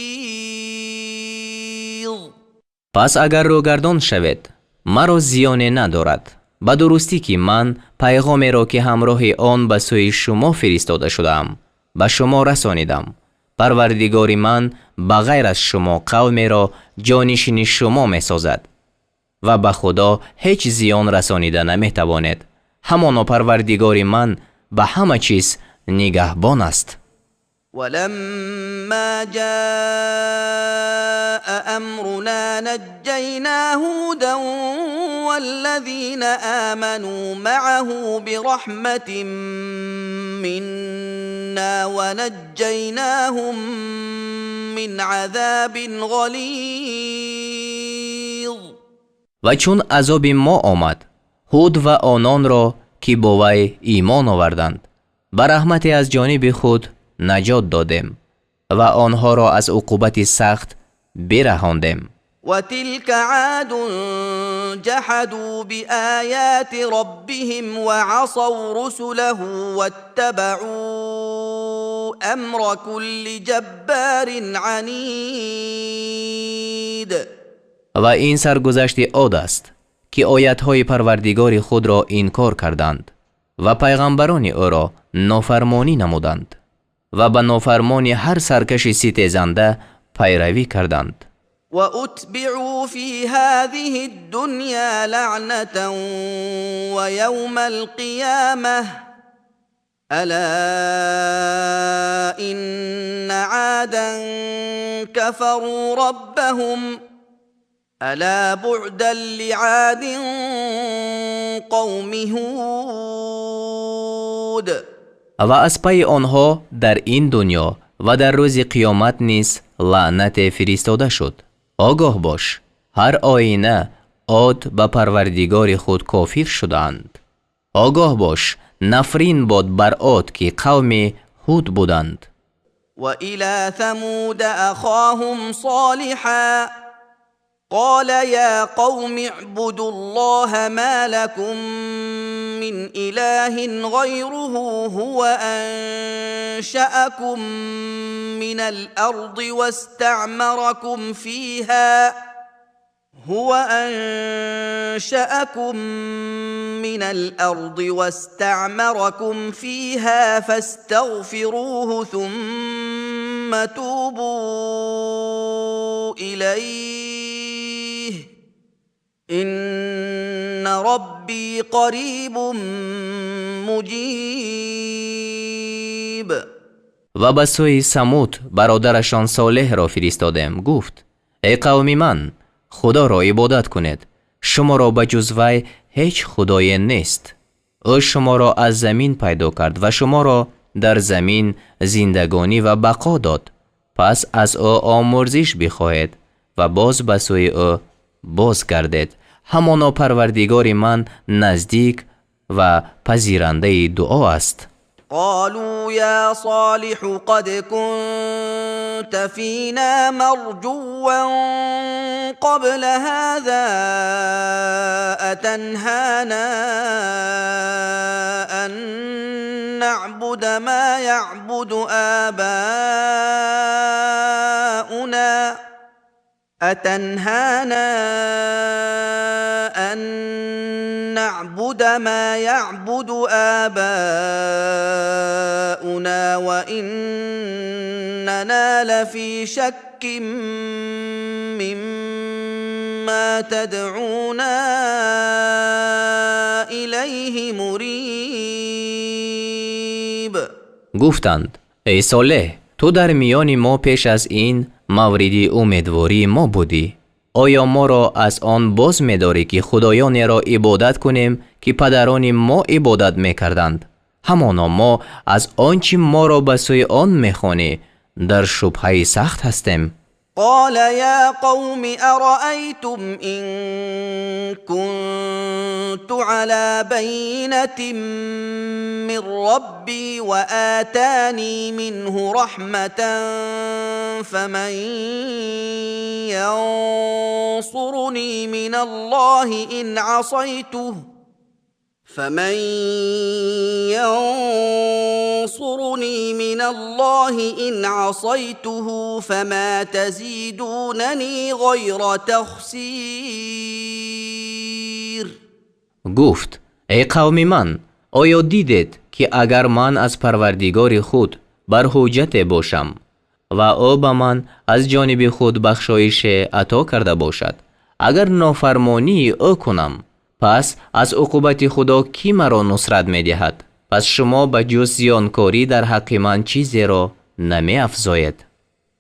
Пас агар рӯгардон шавед, маро зиёне надорад. Ба дурустӣ, ки ман пайғомеро, ки ҳамроҳи он ба сӯи шумо фиристода шудаам, ба шумо расонидам. Парвардигори ман ба ғайр аз шумо қавмеро ҷонишини шумо месозад ва ба Худо ҳеҷ зиён расонида наметавонед. Ҳамоно Парвардигори ман ба ҳама чиз нигаҳбон аст. ولما جاء امرنا نجينا هودا والذين امنوا معه برحمه منا ونجيناهم من عذاب غليظ. Ва чун азоби мо омад, Ҳуд ва ононро, ки бо вай имон оварданд, ба раҳмате аз ҷониби худ наҷот додем ва онҳоро аз уқубати сахт бираҳондем. وتلك عاد جحدوا بآيات ربهم وعصوا رسله واتبعوا أمر كل جبار عنيد. Ва ин саргузашти Од аст, ки оятҳои Парвардигори худро инкор карданд ва пайғамбарони ӯро нофармонӣ намуданд ва ба нофармони ҳар саркаши ситезанда пайравӣ карданд. واتبعوا في هذه الدنيا لعنه ويوم القيامه الا ان عادا كفروا ربهم الا بعدا لعاد قوم هود. Ва аз пайи онҳо дар ин дунё ва дар рӯзи қиёмат низ лаънате фиристода шуд. Огоҳ бош, ҳар оина Од ба Парвардигори худ кофир шудаанд. Огоҳ бош, нафрин бод бар Од, ки қавми Ҳуд буданд. والى ثمود اخاهم صالحا قال يا قوم اعبدوا الله ما لكم من اله غيره هو انشاكم من الارض واستعمركم فيها هو انشاكم من الارض واستعمركم فيها فاستغفروه ثم توبوا اليه ان ربي قريب مجيب. Ва ба сӯи Самуд бародарашон Солеҳро фиристодем. Гуфт: «Эй қавми ман, Худоро ибодат кунед, шуморо ба ҷуз вай ҳеҷ худое нест. Ӯ шуморо аз замин пайдо кард ва шуморо дар замин зиндагонӣ ва бақо дод. Пас аз ӯ омӯрзиш бихоҳед ва боз ба сӯи ӯ боз гардед. Ҳамоно Парвардигори ман наздик ва пазирандаи дуо аст». قالوا يا صالح قد كنت فينا مرجوا قبل هذا اتنهانا ان نعبد ما يعبد اباؤنا اتنهانا ان نعبد ما يعبد اباؤنا واننا لفي شك مما تدعونا اليه. إليه مريب. Гуфтанд: эй Солеҳ, ту дар миёни мо пеш аз ин мавриди умедвории мо будӣ. Оё моро аз он боз медорӣ, ки худоёнеро ибодат кунем, ки падарони мо ибодат мекарданд? Ҳамоно мо аз он чӣ моро ба сӯи он мехонӣ дар шубҳаи сахт ҳастем. قال يا قوم أرأيتم إن كنت على بينة من ربي وآتاني منه رحمة فمن ينصرني من الله إن عصيته فمن ينصرني من الله إن عصيته فما تزيدونني غير تخسير. Гуфт: эй қавми ман, оё дидед, ки агар ман аз Парвардигори худ бар ҳуҷҷате бошам ва ӯ ба ман аз ҷониби худ бахшоише ато карда бошад, агар нофармонии ӯ кунам, пас аз уқубати Худо кӣ маро нусрат медиҳад? Пас шумо ба ҷуз зиёнкорӣ дар ҳаққи ман чизеро намеафзоед.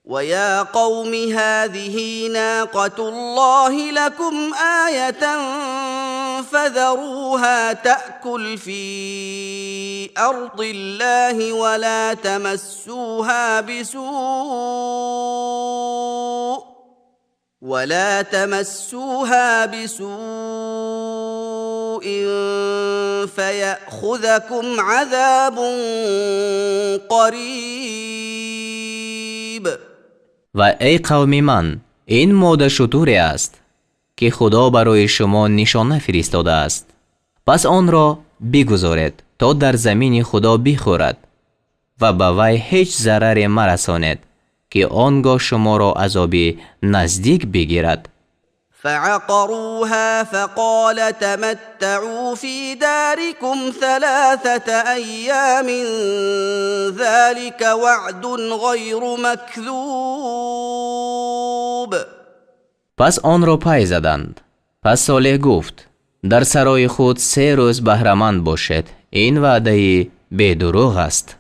ويا قوم هذه ناقة الله لكم آية فذروها تأكل في أرض الله ولا تمسوها بسوء فيأخذكم عذاب قريب. Ва эй қавми ман, ин мода шутуре аст, ки Худо барои шумо нишона фиристодааст. Пас онро бигузоред, то дар замини Худо бихӯрад ва ба вай ҳеҷ зараре марасонед, ки он гоҳ шуморо азоби наздик бигирад. فعقروها فقال تمتعوا في داركم 3 أيام ذلك وعد غير مكذوب. Пас онро пай заданд. Пас Солеҳ гуфт: дар сарои худ 3 рӯз баҳраманд бошед, ин ваъдаи бедурӯғ аст.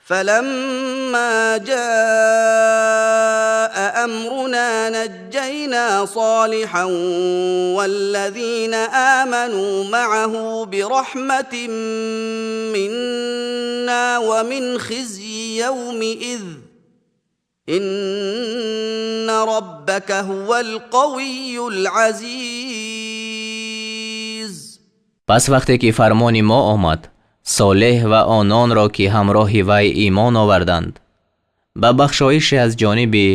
فلما جاء أمرنا نجينا صالحا والذين آمنوا معه برحمة منا ومن خزي يومئذ إن ربك هو القوي العزيز. Пас вақте ки фармони мо омад, Солеҳ ва ононро, ки ҳамроҳи вай имон оварданд, ба бахшоише аз ҷониби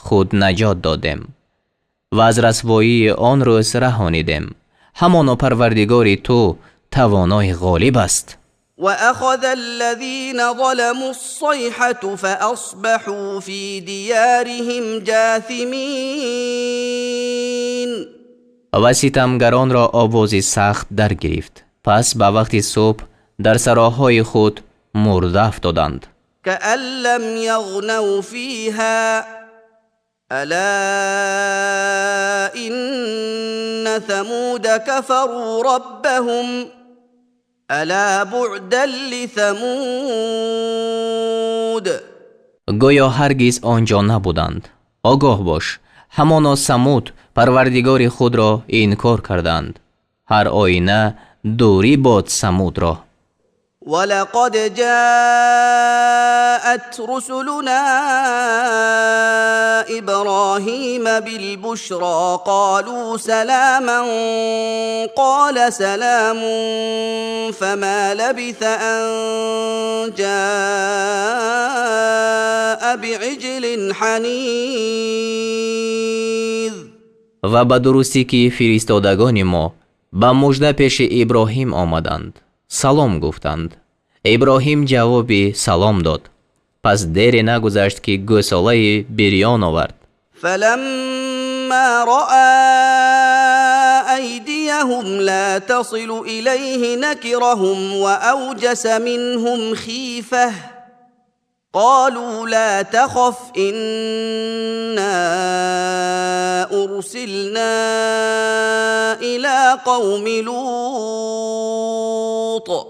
худ наҷот додем ва аз расвоии он рӯз раҳонидем. Ҳамоно Парвардигори ту тавонои ғолиб аст. وأخذ الذين ظلموا الصيحة فأصبحوا في ديارهم جاثمين. Ва ситамгаронро овози сахт даргирифт, пас ба вақти субҳ дар сароҳои худ мурда афтоданд. كأن لم يغنوا فيها ألا إن ثمود كفروا ربهم ألا بعدا لثمود. Гӯё ҳаргиз он ҷо набуданд. Огоҳ бош, ҳамоно Самуд Парвардигори худро инкор карданд. Ҳар оина дурӣ бод Самудро. ولقد جاءت رسلنا إبراهيم بالبشرى قالوا سلاما قال سلام فما لبث أن جاء بعجل حنيذ. Ва ба дурустӣ, ки фиристодагони мо ба мужда пеши Иброҳим омаданд, салом гуфтанд. Иброҳим ҷавоби салом дод. Пас дере нагузашт, ки гӯсолаи бирён овард. فلما رأى أيديهم لا تصل إليه نكرهم وأوجس منهم خيفة قالوا لا تخف إنا أرسلنا إلى قوم لوط. لوط.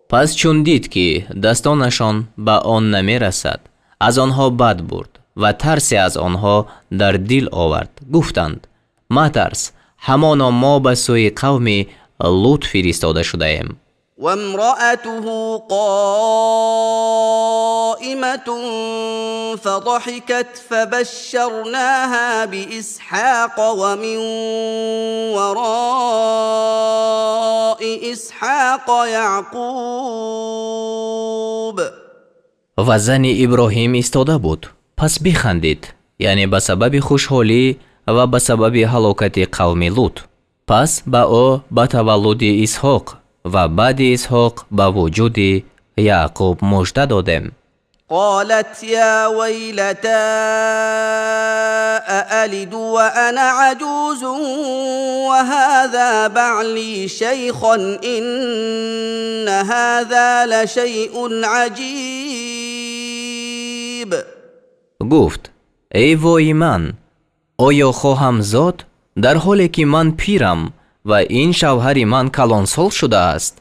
Пас чун дид, ки дастонашон ба он намерасад, аз онҳо бад бурд ва тарсе аз онҳо дар дил овард. Гуфтанд: матарс, ҳамоно мо ба сӯи қавми Лут фиристода шудаем. وامرأته قائمة فضحكت فبشرناها بإسحاق ومن وراء إسحاق يعقوب. Ва зани Иброҳим истода буд, пас бихандид, яъне ба сабаби хушҳолӣ ва ба сабаби ҳалокати қавми Лут. Пас ба ӯ ба таваллуди Исҳоқ ва баъди Исҳоқ ба вуҷуди Яъқуб мужда додем. قالت يا ويلتى أألد وأنا عجوز وهذا بعلي شيخا إن هذا لشيء عجيب. Гуфт: эй вои ман, оё хоҳам зод, дар ҳоле ки ман пирам ва ин шавҳари ман калонсол шудааст?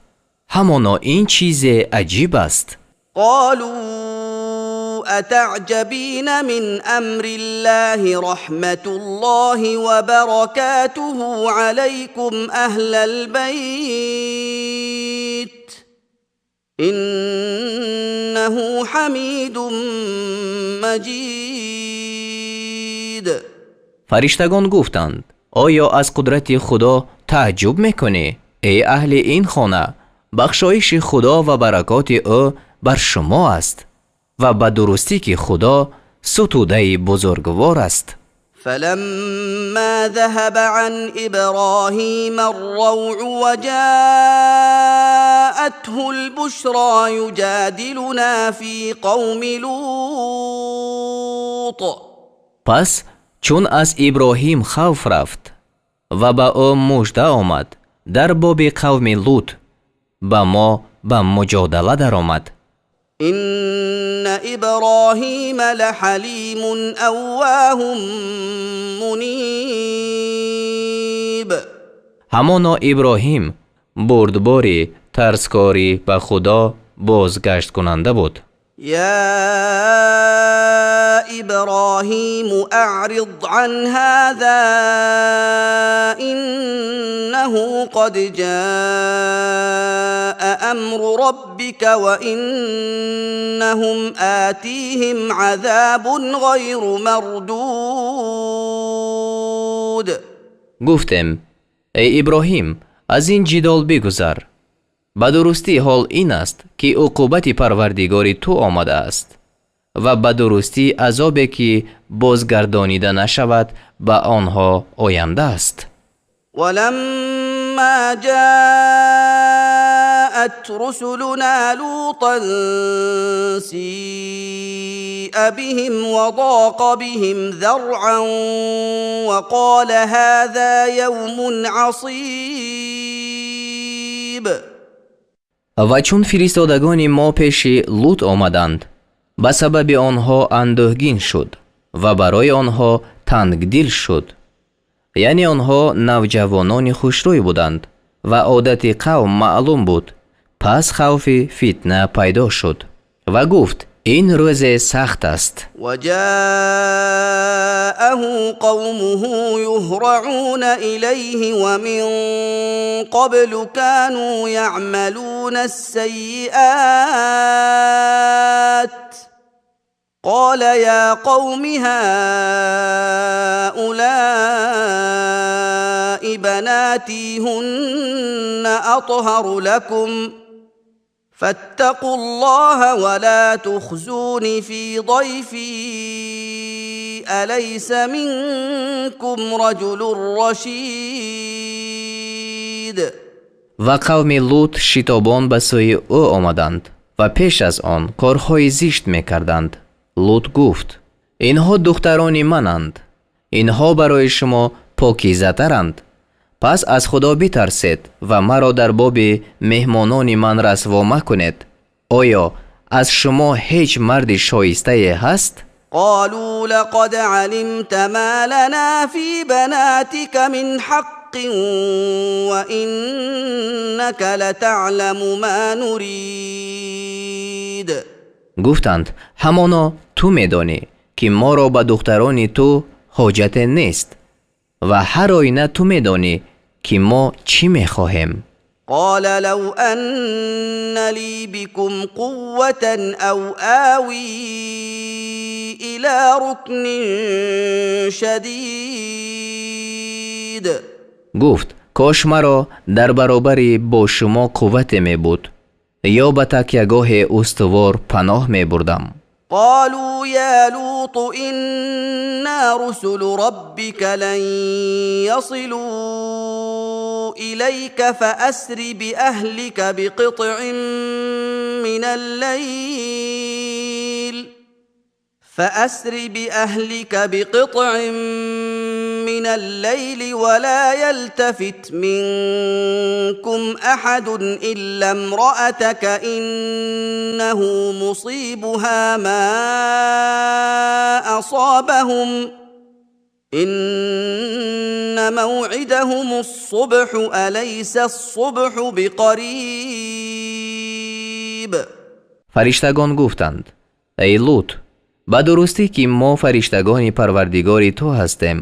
Ҳамоно ин чизе аҷиб аст. قالوا أتعجبين من أمر الله؟ رحمة الله وبركاته عليكم أهل البيت، إنه حميد مجيد. Фариштагон гуфтанд: оё аз қудрати Худо тааҷҷуб мекунӣ, эй аҳли ин хона? Бахшоиши Худо ва баракоти ӯ бар шумо аст ва ба дурустӣ, ки Худо сутудаи бузургвор аст. فلما ذهب عن ابراهيم الروع وجاءته البشرى يجادلنا في قوم لوط. Пас чун аз Иброҳим хавф рафт ва ба ӯ мужда омад, дар боби қавми Лут ба мо ба муҷодала даромад. ان ابراهيم لحليم اواه منيب. Ҳамоно Иброҳим бурдбори тарскорӣ, ба Худо бозгашткунанда буд. يا ابراهيم اعرض عن هذا، انه قد جاء امر ربك، وانهم اتيهم عذاب غير مردود. Гуфтем: эй Иброҳим, аз ин ҷидол бигузар. Ба дурустӣ, ҳол ин аст, ки уқубати Парвардигори ту омадааст ва ба дурустӣ азобе, ки бозгардонида нашавад, ба онҳо оянда аст. ولما جاءت رسلنا لوطا سيء بهم وضاق بهم ذرعا وقال هذا يوم عصيب. Ва чун фиристодагони мо пеши Лут омаданд, ба сабаби онҳо андӯҳгин шуд ва барои онҳо тангдил шуд. Яъне онҳо навҷавонони хушрӯй буданд ва одати қавм маълум буд. Пас хавфи фитна пайдо шуд ва гуфт: ин рӯзе сахт аст. وجاءه قومه يهرعون اليه ومن قبل كانوا يعملون السيئات. قال يا قوم هؤلاء بناتي هن اطهر لكم، فاتقوا الله ولا تخزون في ضيفي. اليس منكم رجل رشيد؟ Ва қавми Лут шитобон ба сӯи ӯ омаданд ва пеш аз он корҳои зишт мекарданд. Лут гуфт: инҳо духтарони мананд, инҳо барои шумо покизатаранд. Пас аз Худо битарсед ва маро дар боби меҳмонони ман расво макунед. Оё аз шумо ҳеҷ марди шоистае ҳаст? قالوا لقد علمت ما لنا في بناتك من حق وإنك لتعلم ما نريد. Гуфтанд: ҳамоно ту медонӣ, ки моро ба духтарони ту ҳоҷате нест ва ҳар оина ту медонӣ, ки мо чӣ мехоҳем. قال لو أن لي بكم قوة أو آوي إلى ركن شديد. Гуфт: кош маро дар баробари бо шумо қуввате мебуд ё ба такягоҳе устувор паноҳ мебурдам. قالوا يا لوط إنا رسل ربك لن يصلوا إليك فأسر بأهلك بقطع من الليل فأسر بأهلك بقطع من الليل ولا يلتفت منكم أحد إلا امرأتك إنه مصيبها ما أصابهم إن موعدهم الصبح أليس الصبح بقريب. Фариштагон гуфтанд: эй Лут, ба дурустӣ, ки мо фариштагони Парвардигори ту ҳастем,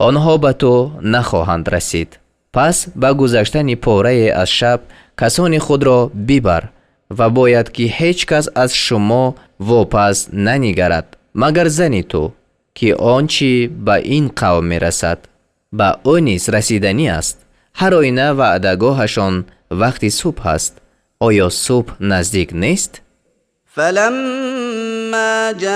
онҳо ба ту нахоҳанд расид. Пас ба гузаштани порае аз шаб касони худро бибар ва бояд, ки ҳеҷ кас аз шумо вопас нанигарад, магар зани ту, ки он чӣ ба ин қавм мерасад, ба ӯ низ расиданӣ аст. Ҳар оина ваъдагоҳашон вақти субҳ аст. Оё субҳ наздик нест? فلما جاء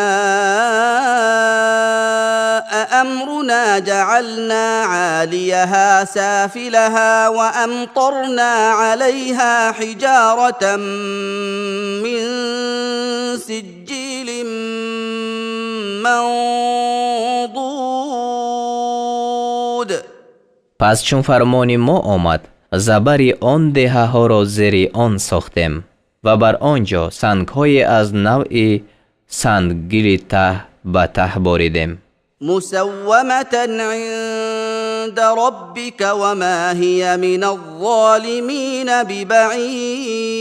أمرنا جعلنا عاليها سافلها وأمطرنا عليها حجارة من سجيل منضود. Пас чун фармони мо омад, забари он деҳаҳоро зери он сохтем ва бар он ҷо сангҳое аз навъи санггили таҳ ба таҳ боридем. مسومة عند ربك وما هي من الظالمين ببعيد.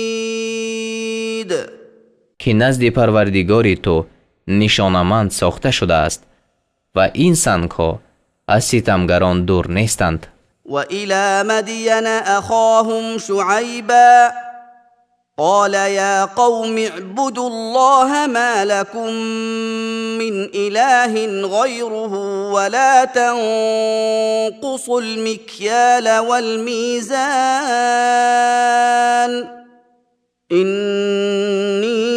Ки назди Парвардигори ту нишонаманд сохта шудааст ва ин сангҳо аз ситамгарон дур нестанд. وإلى مدين أخاهم شعيبا قال يا قوم اعبدوا الله ما لكم من إله غيره ولا تنقصوا المكيال والميزان إني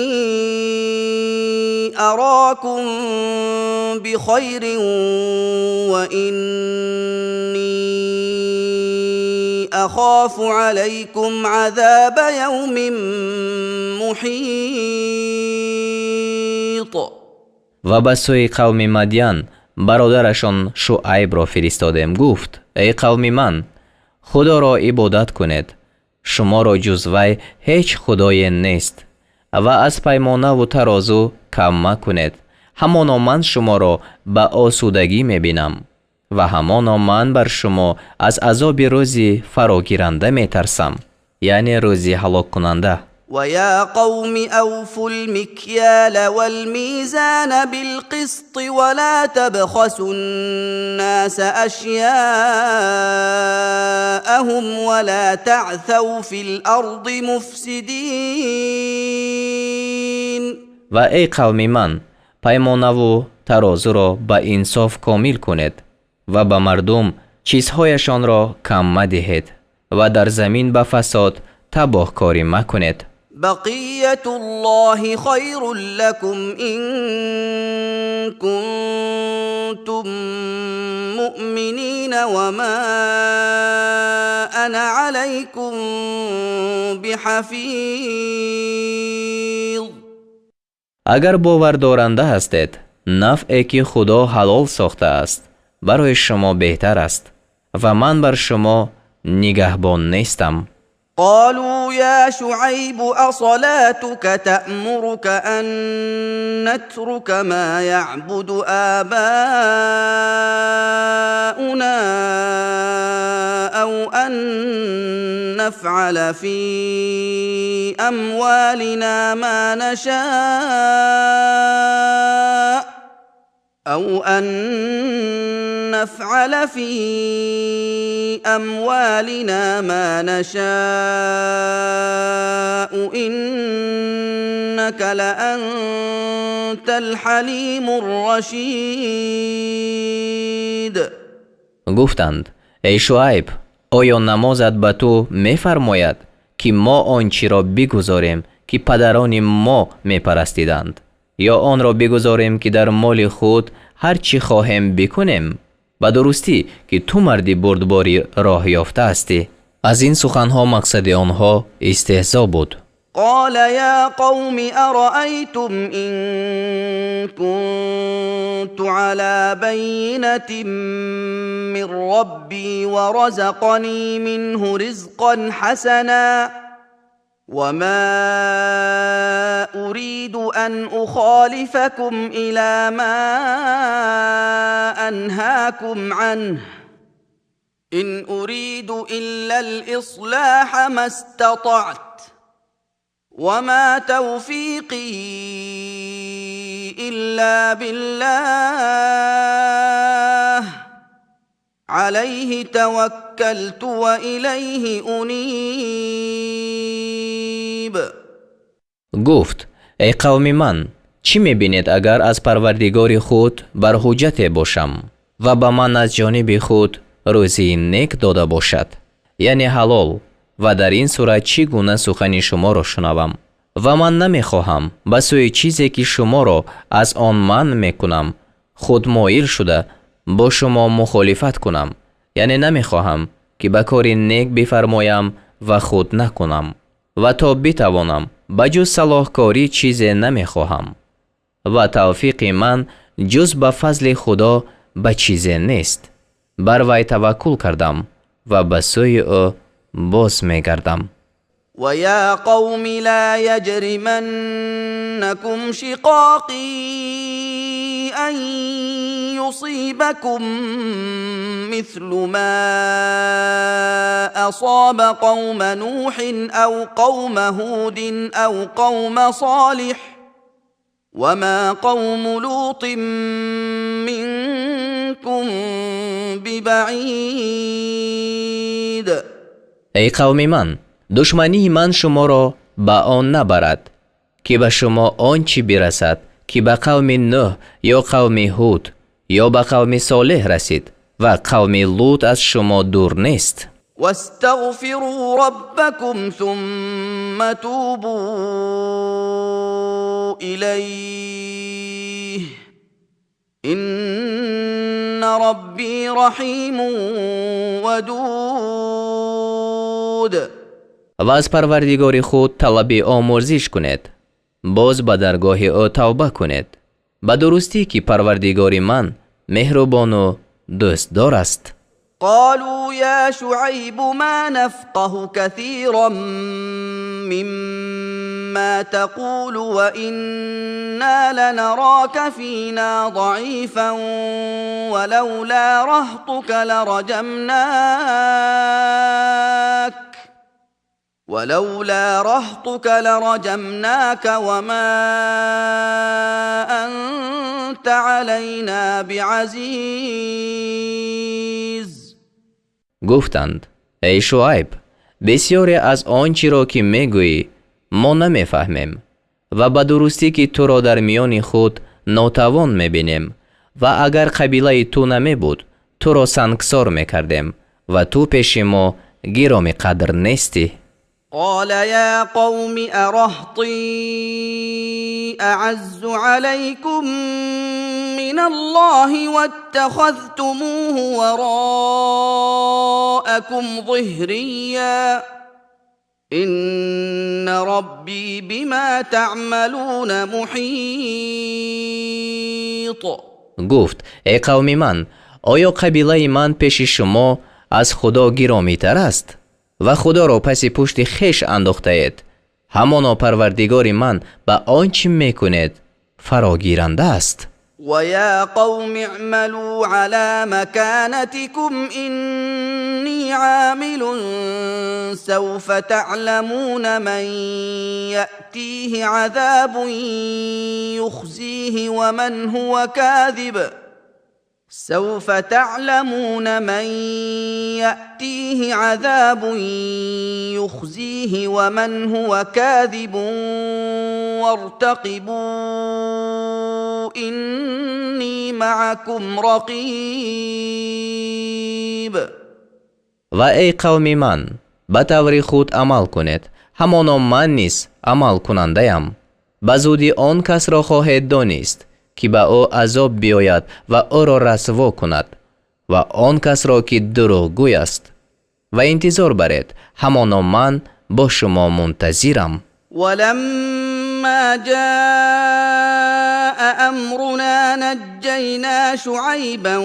أراكم بخير وإني أخاف عليكم عذاب يوم محيط. Ва ба сӯи қавми Мадян бародарашон Шуайбро фиристодем. Гуфт: эй қавми ман, Худоро ибодат кунед, шуморо ҷуз вай ҳеҷ худое нест ва аз паймонаву тарозу кам макунед. Ҳамоно ман шуморо ба осудагӣ мебинам ва ҳамоно ман бар шумо аз азоби рӯзи фарогиранда метарсам, яъне рӯзи ҳалоккунанда. ويا قوم أوفوا المكيال والميزان بالقسط ولا تبخسوا الناس أشياءهم ولا تعثوا في الأرض مفسدين. Ва эй қавми ман, паймонаву тарозуро ба инсоф комил кунед ва ба мардум чизҳояшонро кам мадиҳед ва дар замин ба фасод табоҳкорӣ макунед. بقية الله خير لكم إن كنتم مؤمنين وما أنا عليكم بحفيظ. Агар бовардоранда ҳастед, нафъе, ки Худо ҳалол сохтааст, барои шумо беҳтар аст ва ман бар шумо нигаҳбон нестам. قالوا يا شعيب أصلاتك تأمرك أن نترك ما يعبد آباؤنا أو أن نفعل في أموالنا ما نشاء أو أن نفعل في أموالنا ما نشاء إنك لأنت الحليم الرشيد. Гуфтанд: эй Шуайб, оё намозат ба ту мефармояд, ки мо он чиро бигузорем, ки падарони мо мепарастиданд, ё онро бигузорем, ки дар моли худ ҳар чӣ хоҳем бикунем? Ба дурустӣ, ки ту марди бурдбори роҳ ёфта ҳастӣ. Аз ин суханҳо мақсади онҳо истеҳзо буд. قال يا قوم أرأيتم إن كنت على بينة من ربي ورزقني منه رزقا حسنا وما أريد أن أخالفكم إلى ما أنهاكم عنه إن أريد إلا الإصلاح ما استطعت وما توفيقي إلا بالله عليه توكلت وإليه أنيب. Гуфт: эй қавми ман, чӣ мебинед, агар аз Парвардигори худ бар ҳуҷҷате бошам ва ба ман аз ҷониби худ рӯзии нек дода бошад, яъне ҳалол, ва дар ин сурат чӣ гуна сухани шуморо шунавам? Ва ман намехоҳам ба сӯи чизе, ки шуморо аз он манъ мекунам, худ моил шуда бо шумо мухолифат кунам, яъне намехоҳам, ки ба кори нек бифармоям ва худ накунам, ва то битавонам ба ҷуз салоҳкорӣ чизе намехоҳам ва тавфиқи ман ҷуз ба фазли Худо ба чизе нест. Бар вай таваккул кардам ва ба сӯи ӯ боз мегардам. ويا قوم لا يجرمنكم شقاقي أن يصيبكم مثل ما أصاب قوم نوح أو قوم هود أو قوم صالح وما قوم لوط منكم ببعيد. Эй қавми ман, душмании ман шуморо ба он набарад, ки ба шумо он чӣ бирасад, ки ба қавми Нӯҳ ё қавми Ҳуд ё ба қавми Солеҳ расид, ва қавми Лут аз шумо дур нест. واستغفروا ربكم ثم توبوا إليه إن ربي رحيم ودود. Ва аз Парвардигори худ талаби омӯрзиш кунед, боз ба даргоҳи ӯ тавба кунед. Ба дурустӣ, ки Парвардигори ман меҳрубону дӯстдор аст. قالوا يا شعيب ما نفقه كثيرا مما تقول وإنا لنراك فينا ضعيفا ولولا رهطك لرجمناك وما أنت علينا بعزيز. Гуфтанд: эй Шуайб, бисёре аз он чиро, ки мегӯӣ, мо намефаҳмем ва ба дурустӣ, ки туро дар миёни худ нотавон мебинем, ва агар қабилаи ту намебуд, туро сангсор мекардем, ва ту пеши мо гироми қадр нестӣ. قال يا قوم أرهطي أعز عليكم من الله واتخذتموه وراءكم ظهريا إن ربي بما تعملون محيط. Гуфт: эй қавми ман, оё қабилаи ман пеши шумо аз Худо гиромитар аст? Ва Худоро паси пушти хеш андохтаед. Ҳамоно Парвардигори ман ба он чӣ мекунед фарогиранда аст. ويا قوم اعملوا على مكانتكم إني عامل سوف تعلمون من يأتيه عذاب يخزيه ومن هو كاذب سوف تعلمون من يأتيه عذاب يخزيه ومن هو كاذب وارتقبوا إني معكم رقيب. Ва эй қавми ман, ба таври худ амал кунед, ҳамоно ман низ амалкунандаям. Ба зудӣ он касро хоҳед донист, ки ба ӯ азоб биёяд ва ӯро расво кунад, ва он касро, ки дурӯғгӯй аст, ва интизор баред, ҳамоно ман бо шумо мунтазирам. ولما جاء أمرنا نجينا شعيبا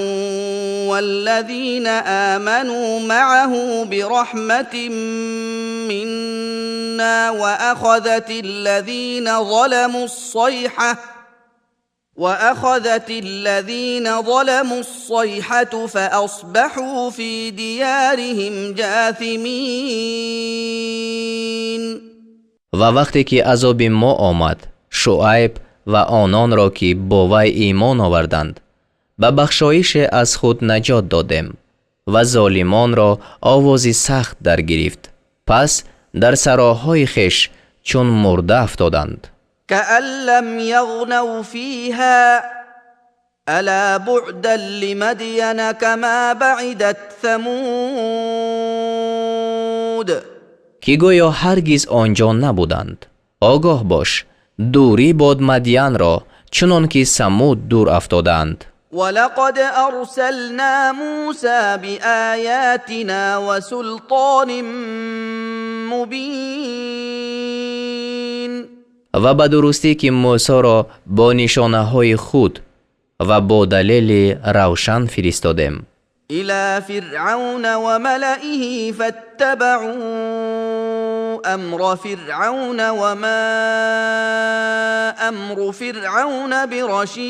والذين آمنوا معه برحمة منا وأخذت الذين ظلموا الصيحة فأصبحوا في ديارهم جاثمين. Ва вақте ки азоби мо омад, Шуайб ва ононро, ки бо вай имон оварданд, ба бахшоише аз худ наҷот додем ва золимонро овози сахт даргирифт, пас дар сароҳои хеш чун мурда афтоданд. كأن لم يغنوا فيها ألا بعدا لمدين كما بعدت ثمود. Ки гӯё ҳаргиз он ҷо набуданд. Огоҳ бош, дурӣ бод Мадянро, чунон ки Самуд дур афтодаанд. ولقد أرسلنا موسى بآياتنا وسلطان مبين. Ва ба дурустӣ, ки Мӯсоро бо нишонаҳои худ ва бо далели равшан фиристодем. إلى فرعون وملئه فاتبعوا أمر فرعون وما أمر فرعون برشيد.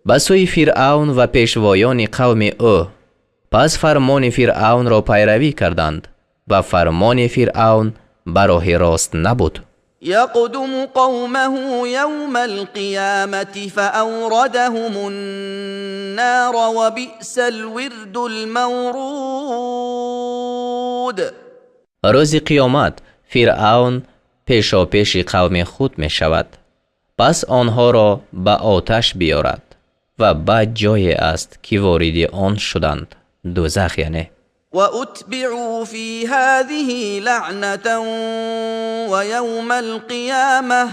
Ба сӯи Фиръавн ва пешвоёни қавми ӯ, пас фармони Фиръавнро пайравӣ карданд ва фармони Фиръавн ба роҳи рост набуд. يقدم قومه يوم القيامة فأوردهم النار وبئس الورد المورود. Рӯзи қиёмат Фиръавн пешопеши қавми худ мешавад, пас онҳоро ба оташ биёрад, ва бад ҷое аст, ки вориди он шуданд, дӯзах яъне. وأتبعوا في هذه لعنة ويوم القيامة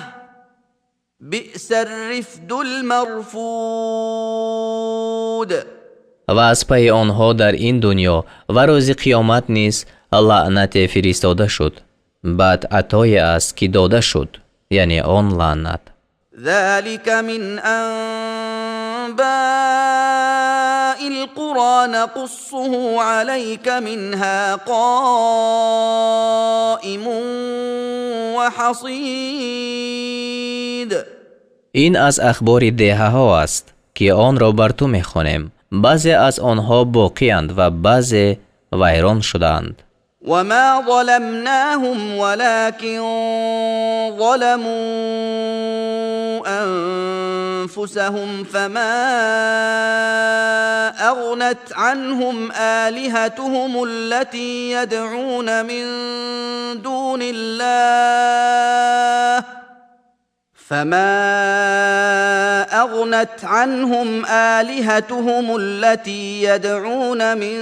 بئس الرفد المرفود. Ва аз пайи онҳо дар ин дунё ва рӯзи қиёмат низ лаънате фиристода шуд. Бад атое аст, ки дода шуд, яъне он лаънат. ذلك من أنباء القرى نقصه عليك منها قائم وحصيد. Ин аз ахбори деҳаҳо аст, ки онро бар ту мехонем. Баъзе аз онҳо боқиянд ва баъзе вайрон шудаанд. وما ظلمناهم ولكن ظلموا أنفسهم فما أغنت عنهم آلهتهم التي يدعون من دون الله فما أغنت عنهم آلهتهم التي يدعون من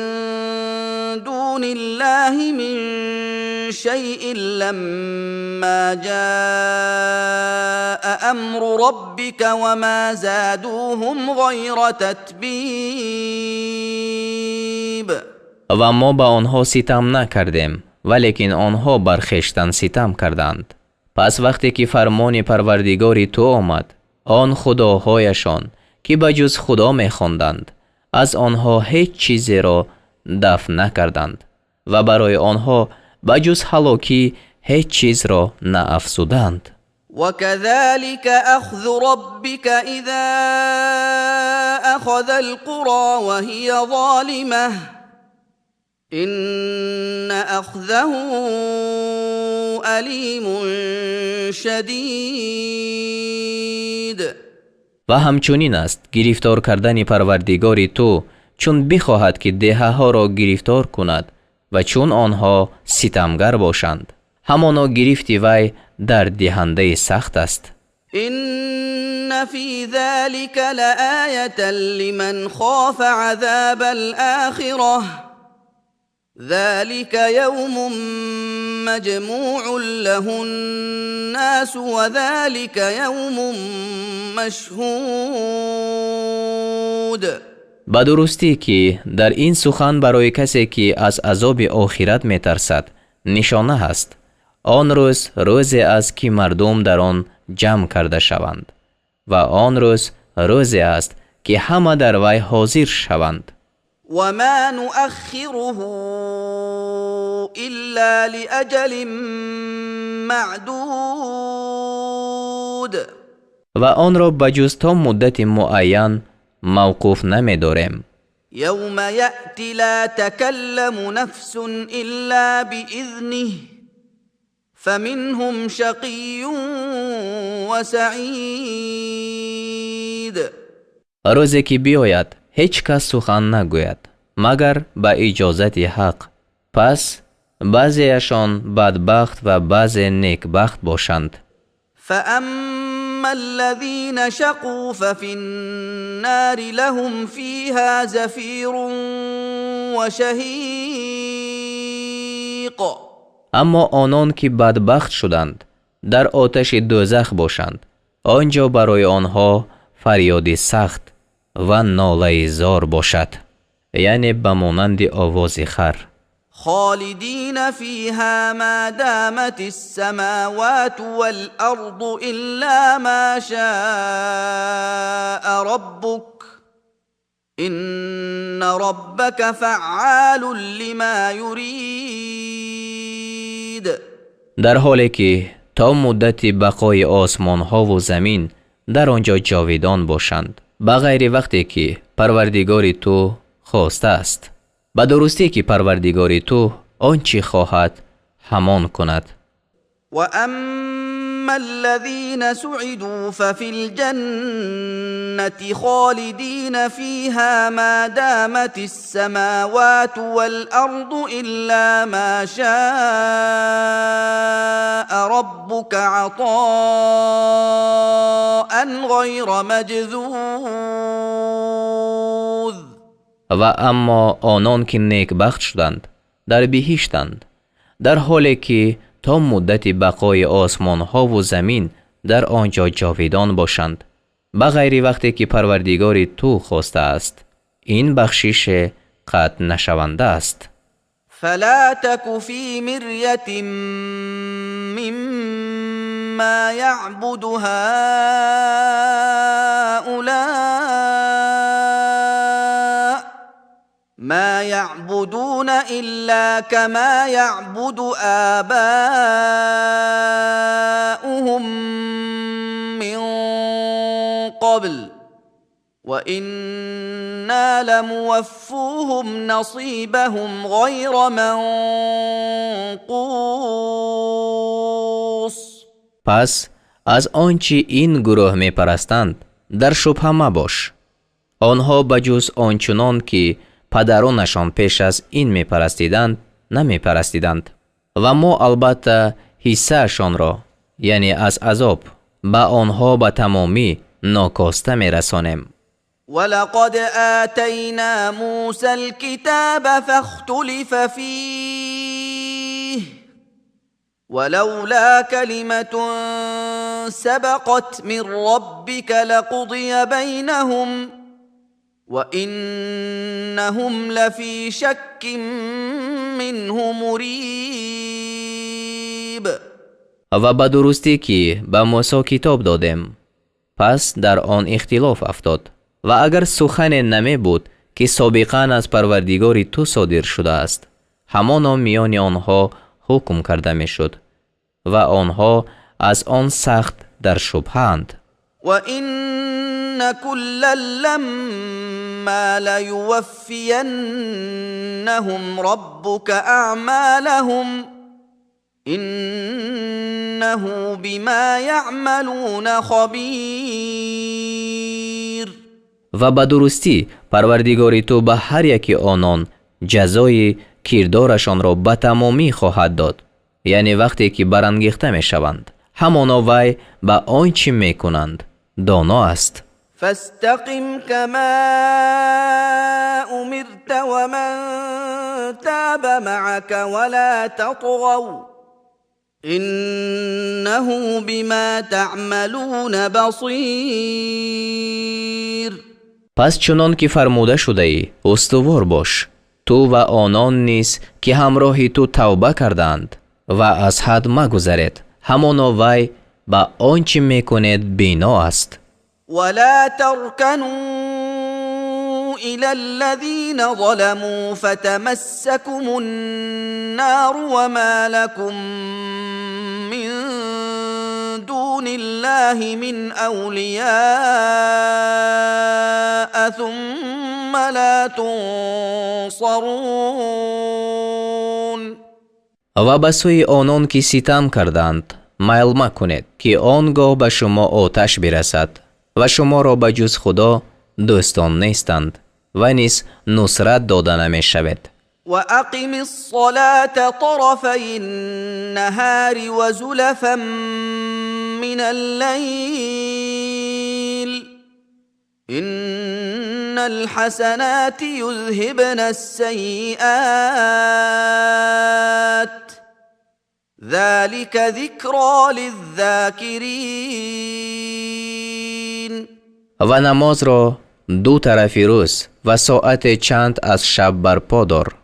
دون الله من شيء لما جاء أمر ربك وما زادوهم غير تتبيب. Ва мо ба онҳо ситам накардем, валекин онҳо бар хештан ситам карданд. Пас вақте ки фармони Парвардигори ту омад, он худоҳояшон, ки ба ҷуз Худо мехонданд, аз онҳо ҳеҷ чизеро дафъ накарданд ва барои онҳо ба ҷуз ҳалокӣ ҳеҷ чизро наафзуданд. وكذلك أخذ ربك إذا أخذ القرى وهي ظالمة إن أخذه أليم شديد. Ва ҳамчунин аст гирифтор кардани Парвардигори ту, чун бихоҳад, ки деҳаҳоро гирифтор кунад ва чун онҳо ситамгар бошанд. Ҳамоно гирифти вай дарддиҳандаи сахт аст. إن في ذلك لآية لمن خاف عذاب الآخرة ذلك يوم مجموع له الناس وذلك يوم مشهود. Ба дурустӣ, ки дар ин сухан барои касе, ки аз азоби охират метарсад, нишона ҳаст. Он рӯз рӯзе аст, ки мардум дар он ҷамъ карда шаванд, ва он рӯз рӯзе аст, ки ҳама дар вай ҳозир шаванд. وما نؤخره إلا لأجل معدود. Ва онро ба ҷуз то муддати муайян мавқуф намедорем. يوم يأتي لا تكلم نفس إلا بإذنه فمنهم شقي وسعيد. Рӯзе ки биёяд, ҳеҷ кас сухан нагӯяд, магар ба иҷозати Ҳақ. Пас баъзеашон бадбахт ва баъзе некбахт бошанд. فأما الذين شقوا ففي النار لهم فيها زفير وشهيق. Аммо онон, ки бадбахт шуданд, дар оташи дӯзах бошанд. Он ҷо барои онҳо фарёди сахт ва нолаи зор бошад, яъне ба монанди овози хар. خالدين فيها ما دامت السماوات والأرض إلا ما شاء ربك إن ربك فعال لما يريد. Дар ҳоле ки то муддати бақои осмонҳову замин дар он ҷо ҷовидон бошанд, ба ғайри вақте ки Парвардигори ту хостааст. Ба дурустӣ, ки Парвардигори ту он чӣ хоҳад, ҳамон кунад. وأما الذين سعدوا ففي الجنة خالدين فيها ما دامت السماوات والأرض إلا ما شاء ربك عطاء غير مجذوذ. Ва аммо онон, ки некбахт шуданд, дар биҳиштанд, дар ҳоле ки то муддати бақои осмонҳову замин дар он ҷо ҷовидон бошанд, ба ғайри вақте ки Парвардигори ту хостааст. Ин бахшише қатъ нашаванда аст. فلا تك في مرية مما يعبد هؤلاء ما يعبدون إلا كما يعبد آباؤهم من قبل وإنا لموفوهم نصيبهم غير منقوص. Пас аз он чӣ ин гурӯҳ мепарастанд, дар шубҳа мабош. Онҳо ба ҷуз ончунон, ки падаронашон пеш аз ин мепарастиданд, намепарастиданд, ва мо албатта ҳиссаашонро, яъне аз азоб, ба онҳо ба тамомӣ нокоста мерасонем. ولقد آتينا موسى الكتاب فاختلف فيه ولولا كلمة سبقت من ربك لقضي بينهم وإنهم لفي شك منه مريب. Ва ба дурустӣ, ки ба Мусо китоб додем, пас дар он ихтилоф афтод, ва агар сухане намебуд, ки собиқан аз Парвардигори ту содир шудааст, ҳамоно миёни онҳо ҳукм карда мешуд ва онҳо аз он сахт дар шубҳаанд. وإن كلا لما ليوفينهم ربك أعمالهم إنه بما يعملون خبير. Ва ба дурустӣ Парвардигори ту ба ҳар яки онон ҷазои кирдорашонро ба тамомӣ хоҳад дод, яъне вақте ки барангехта мешаванд. Ҳамоно вай ба он чӣ мекунанд доно аст. فاستقم كما أمرت ومن تاب معك ولا تطغوا إنه بما تعملون بصير. Пас чунон ки фармуда шудаӣ, устувор бош, ту ва онон низ ки ҳамроҳи ту тавба кардаанд, ва аз ҳад магузаред. Ҳамоно вай ба он чӣ мекунед бино аст. ولا تركنوا إلى الذين ظلموا فتمسكم النار وما لكم من دون الله من أولياء ثم لا تنصرون. Ва ба сӯи онон ки ситам карданд майл макунед, ки он гоҳ ба шумо оташ бирасад ва шуморо ба ҷуз Худо дӯстон нестанд ва низ нусрат дода намешавед. وأقم الصلاة طرفي النهار وزلفا من الليل إن الحسنات يذهبن السيئات ذلك ذكرى للذاكرين. Ва намозро ду тарафи рӯз ва соате чанд аз шаб барпо дор.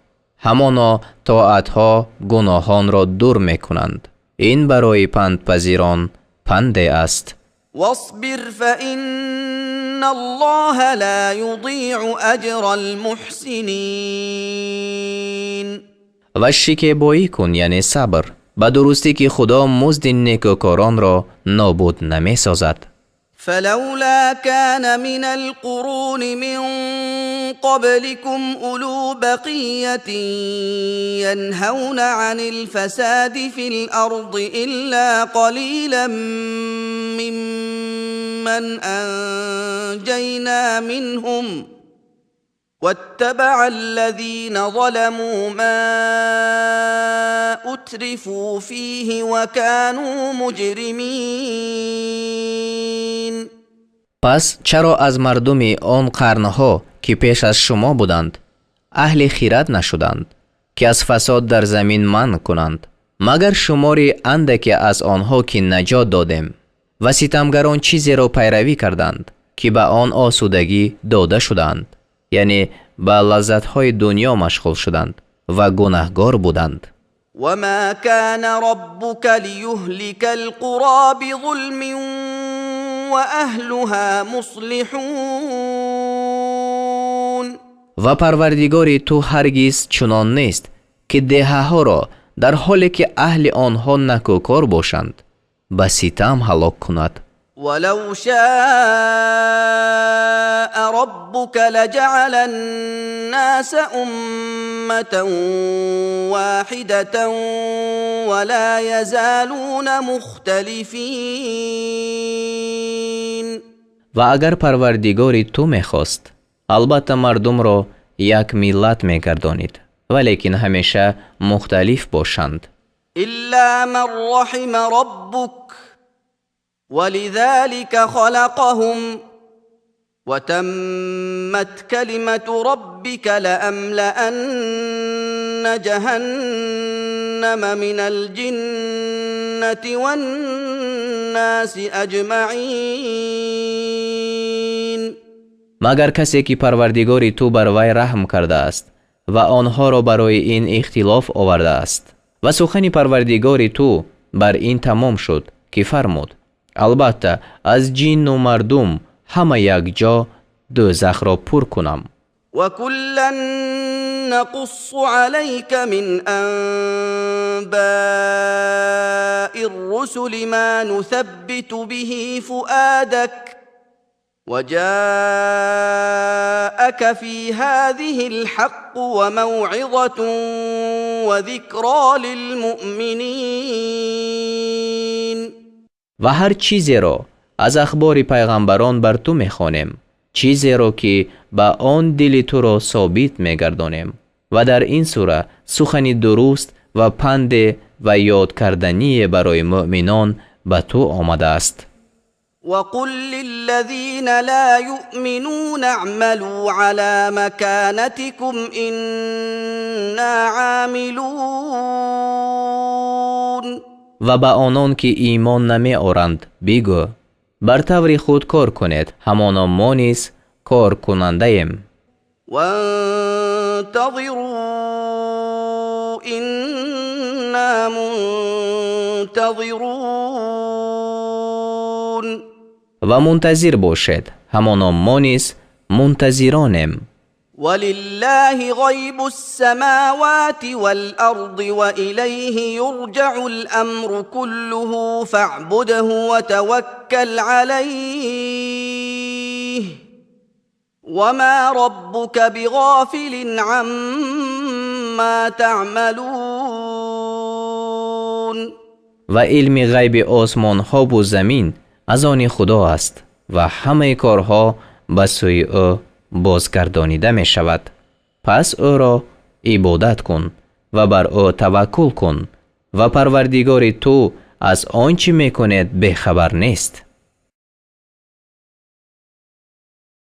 Ҳамоно тоатҳо гуноҳонро дур мекунанд. Ин барои пандпазирон панде аст. واصبر فإن الله لا يضيع أجر المحسنين. Ва шикебоӣ кун, яъне сабр. Ба дурустӣ ки Худо музди некӯкоронро нобуд намесозад. فلولا كان من القرون من قبلكم أولو بقية ينهون عن الفساد في الأرض إلا قليلا ممن أنجينا منهم واتبع الذين ظلموا ما أترفوا فيه وكانوا مجرمين. Пас чаро аз мардуми он қарнҳо, ки пеш аз шумо буданд, аҳли хирад нашуданд, ки аз фасод дар замин манъ кунанд, магар шумори андаке аз онҳо ки наҷот додем, ва ситамгарон чизеро пайравӣ карданд, ки ба он осудагӣ дода шудаанд, яъне ба лаззатҳои дунё машғул шуданд ва гунаҳгор буданд. وما كان ربك ليهلك القرى بظلم وأهلها مصلحون. Ва Парвардигори ту ҳаргиз чунон нест, ки деҳаҳоро дар ҳоле ки аҳли онҳо накӯкор бошанд, ба ситам ҳалок кунад. ولو شاء ربك لجعل الناس أمة واحدة ولا يزالون مختلفين. Ва агар Парвардигори ту мехост, албатта мардумро як миллат мегардонид, валекин ҳамеша мухталиф бошанд. إلا من رحم ربك ولذلك خلقهم وتمت كلمة ربك لأملأن جهنم من الجنة والناس أجمعين. Магар касе ки Парвардигори ту бар вай раҳм кардааст ва онҳоро барои ин ихтилоф овардааст. Ва сухани Парвардигори ту бар ин тамом шуд, ки фармуд: албатта аз ҷинну мардум ҳама якҷо дӯзахро пур кунам. وكلا نقص عليك من انباء الرسل ما نثبت به فؤادك وجاءك في هذه الحق وموعظه وذكرى للمؤمنين. Ва ҳар чизеро аз ахбори пайғамбарон бар ту мехонем, чизеро ки ба он дили туро собит мегардонем, ва дар ин сура сухани дуруст ва панде ва ёдкардание барои муъминон ба ту омадааст. وقل للذين لا يؤمنون اعملوا على مكانتكم انا عاملون. Ва ба онон ки имон намеоранд бигӯ: бар таври худ кор кунед, ҳамоно мо низ коркунандаем. وانتظروا انا منتظرون. Ва мунтазир бошед, ҳамоно мо низ мунтазиронем. ولله غيب السماوات والارض واليه يرجع الامر كله فاعبده وتوكل عليه وما ربك بغافل عما تعملون. Ва илми ғайби осмонҳову замин аз они Худо аст ва ҳамаи корҳо ба сӯи ӯ бозгардонида мешавад. Пас ӯро ибодат кун ва бар ӯ таваккул кун, ва Парвардигори ту аз он чӣ мекунед бехабар нест.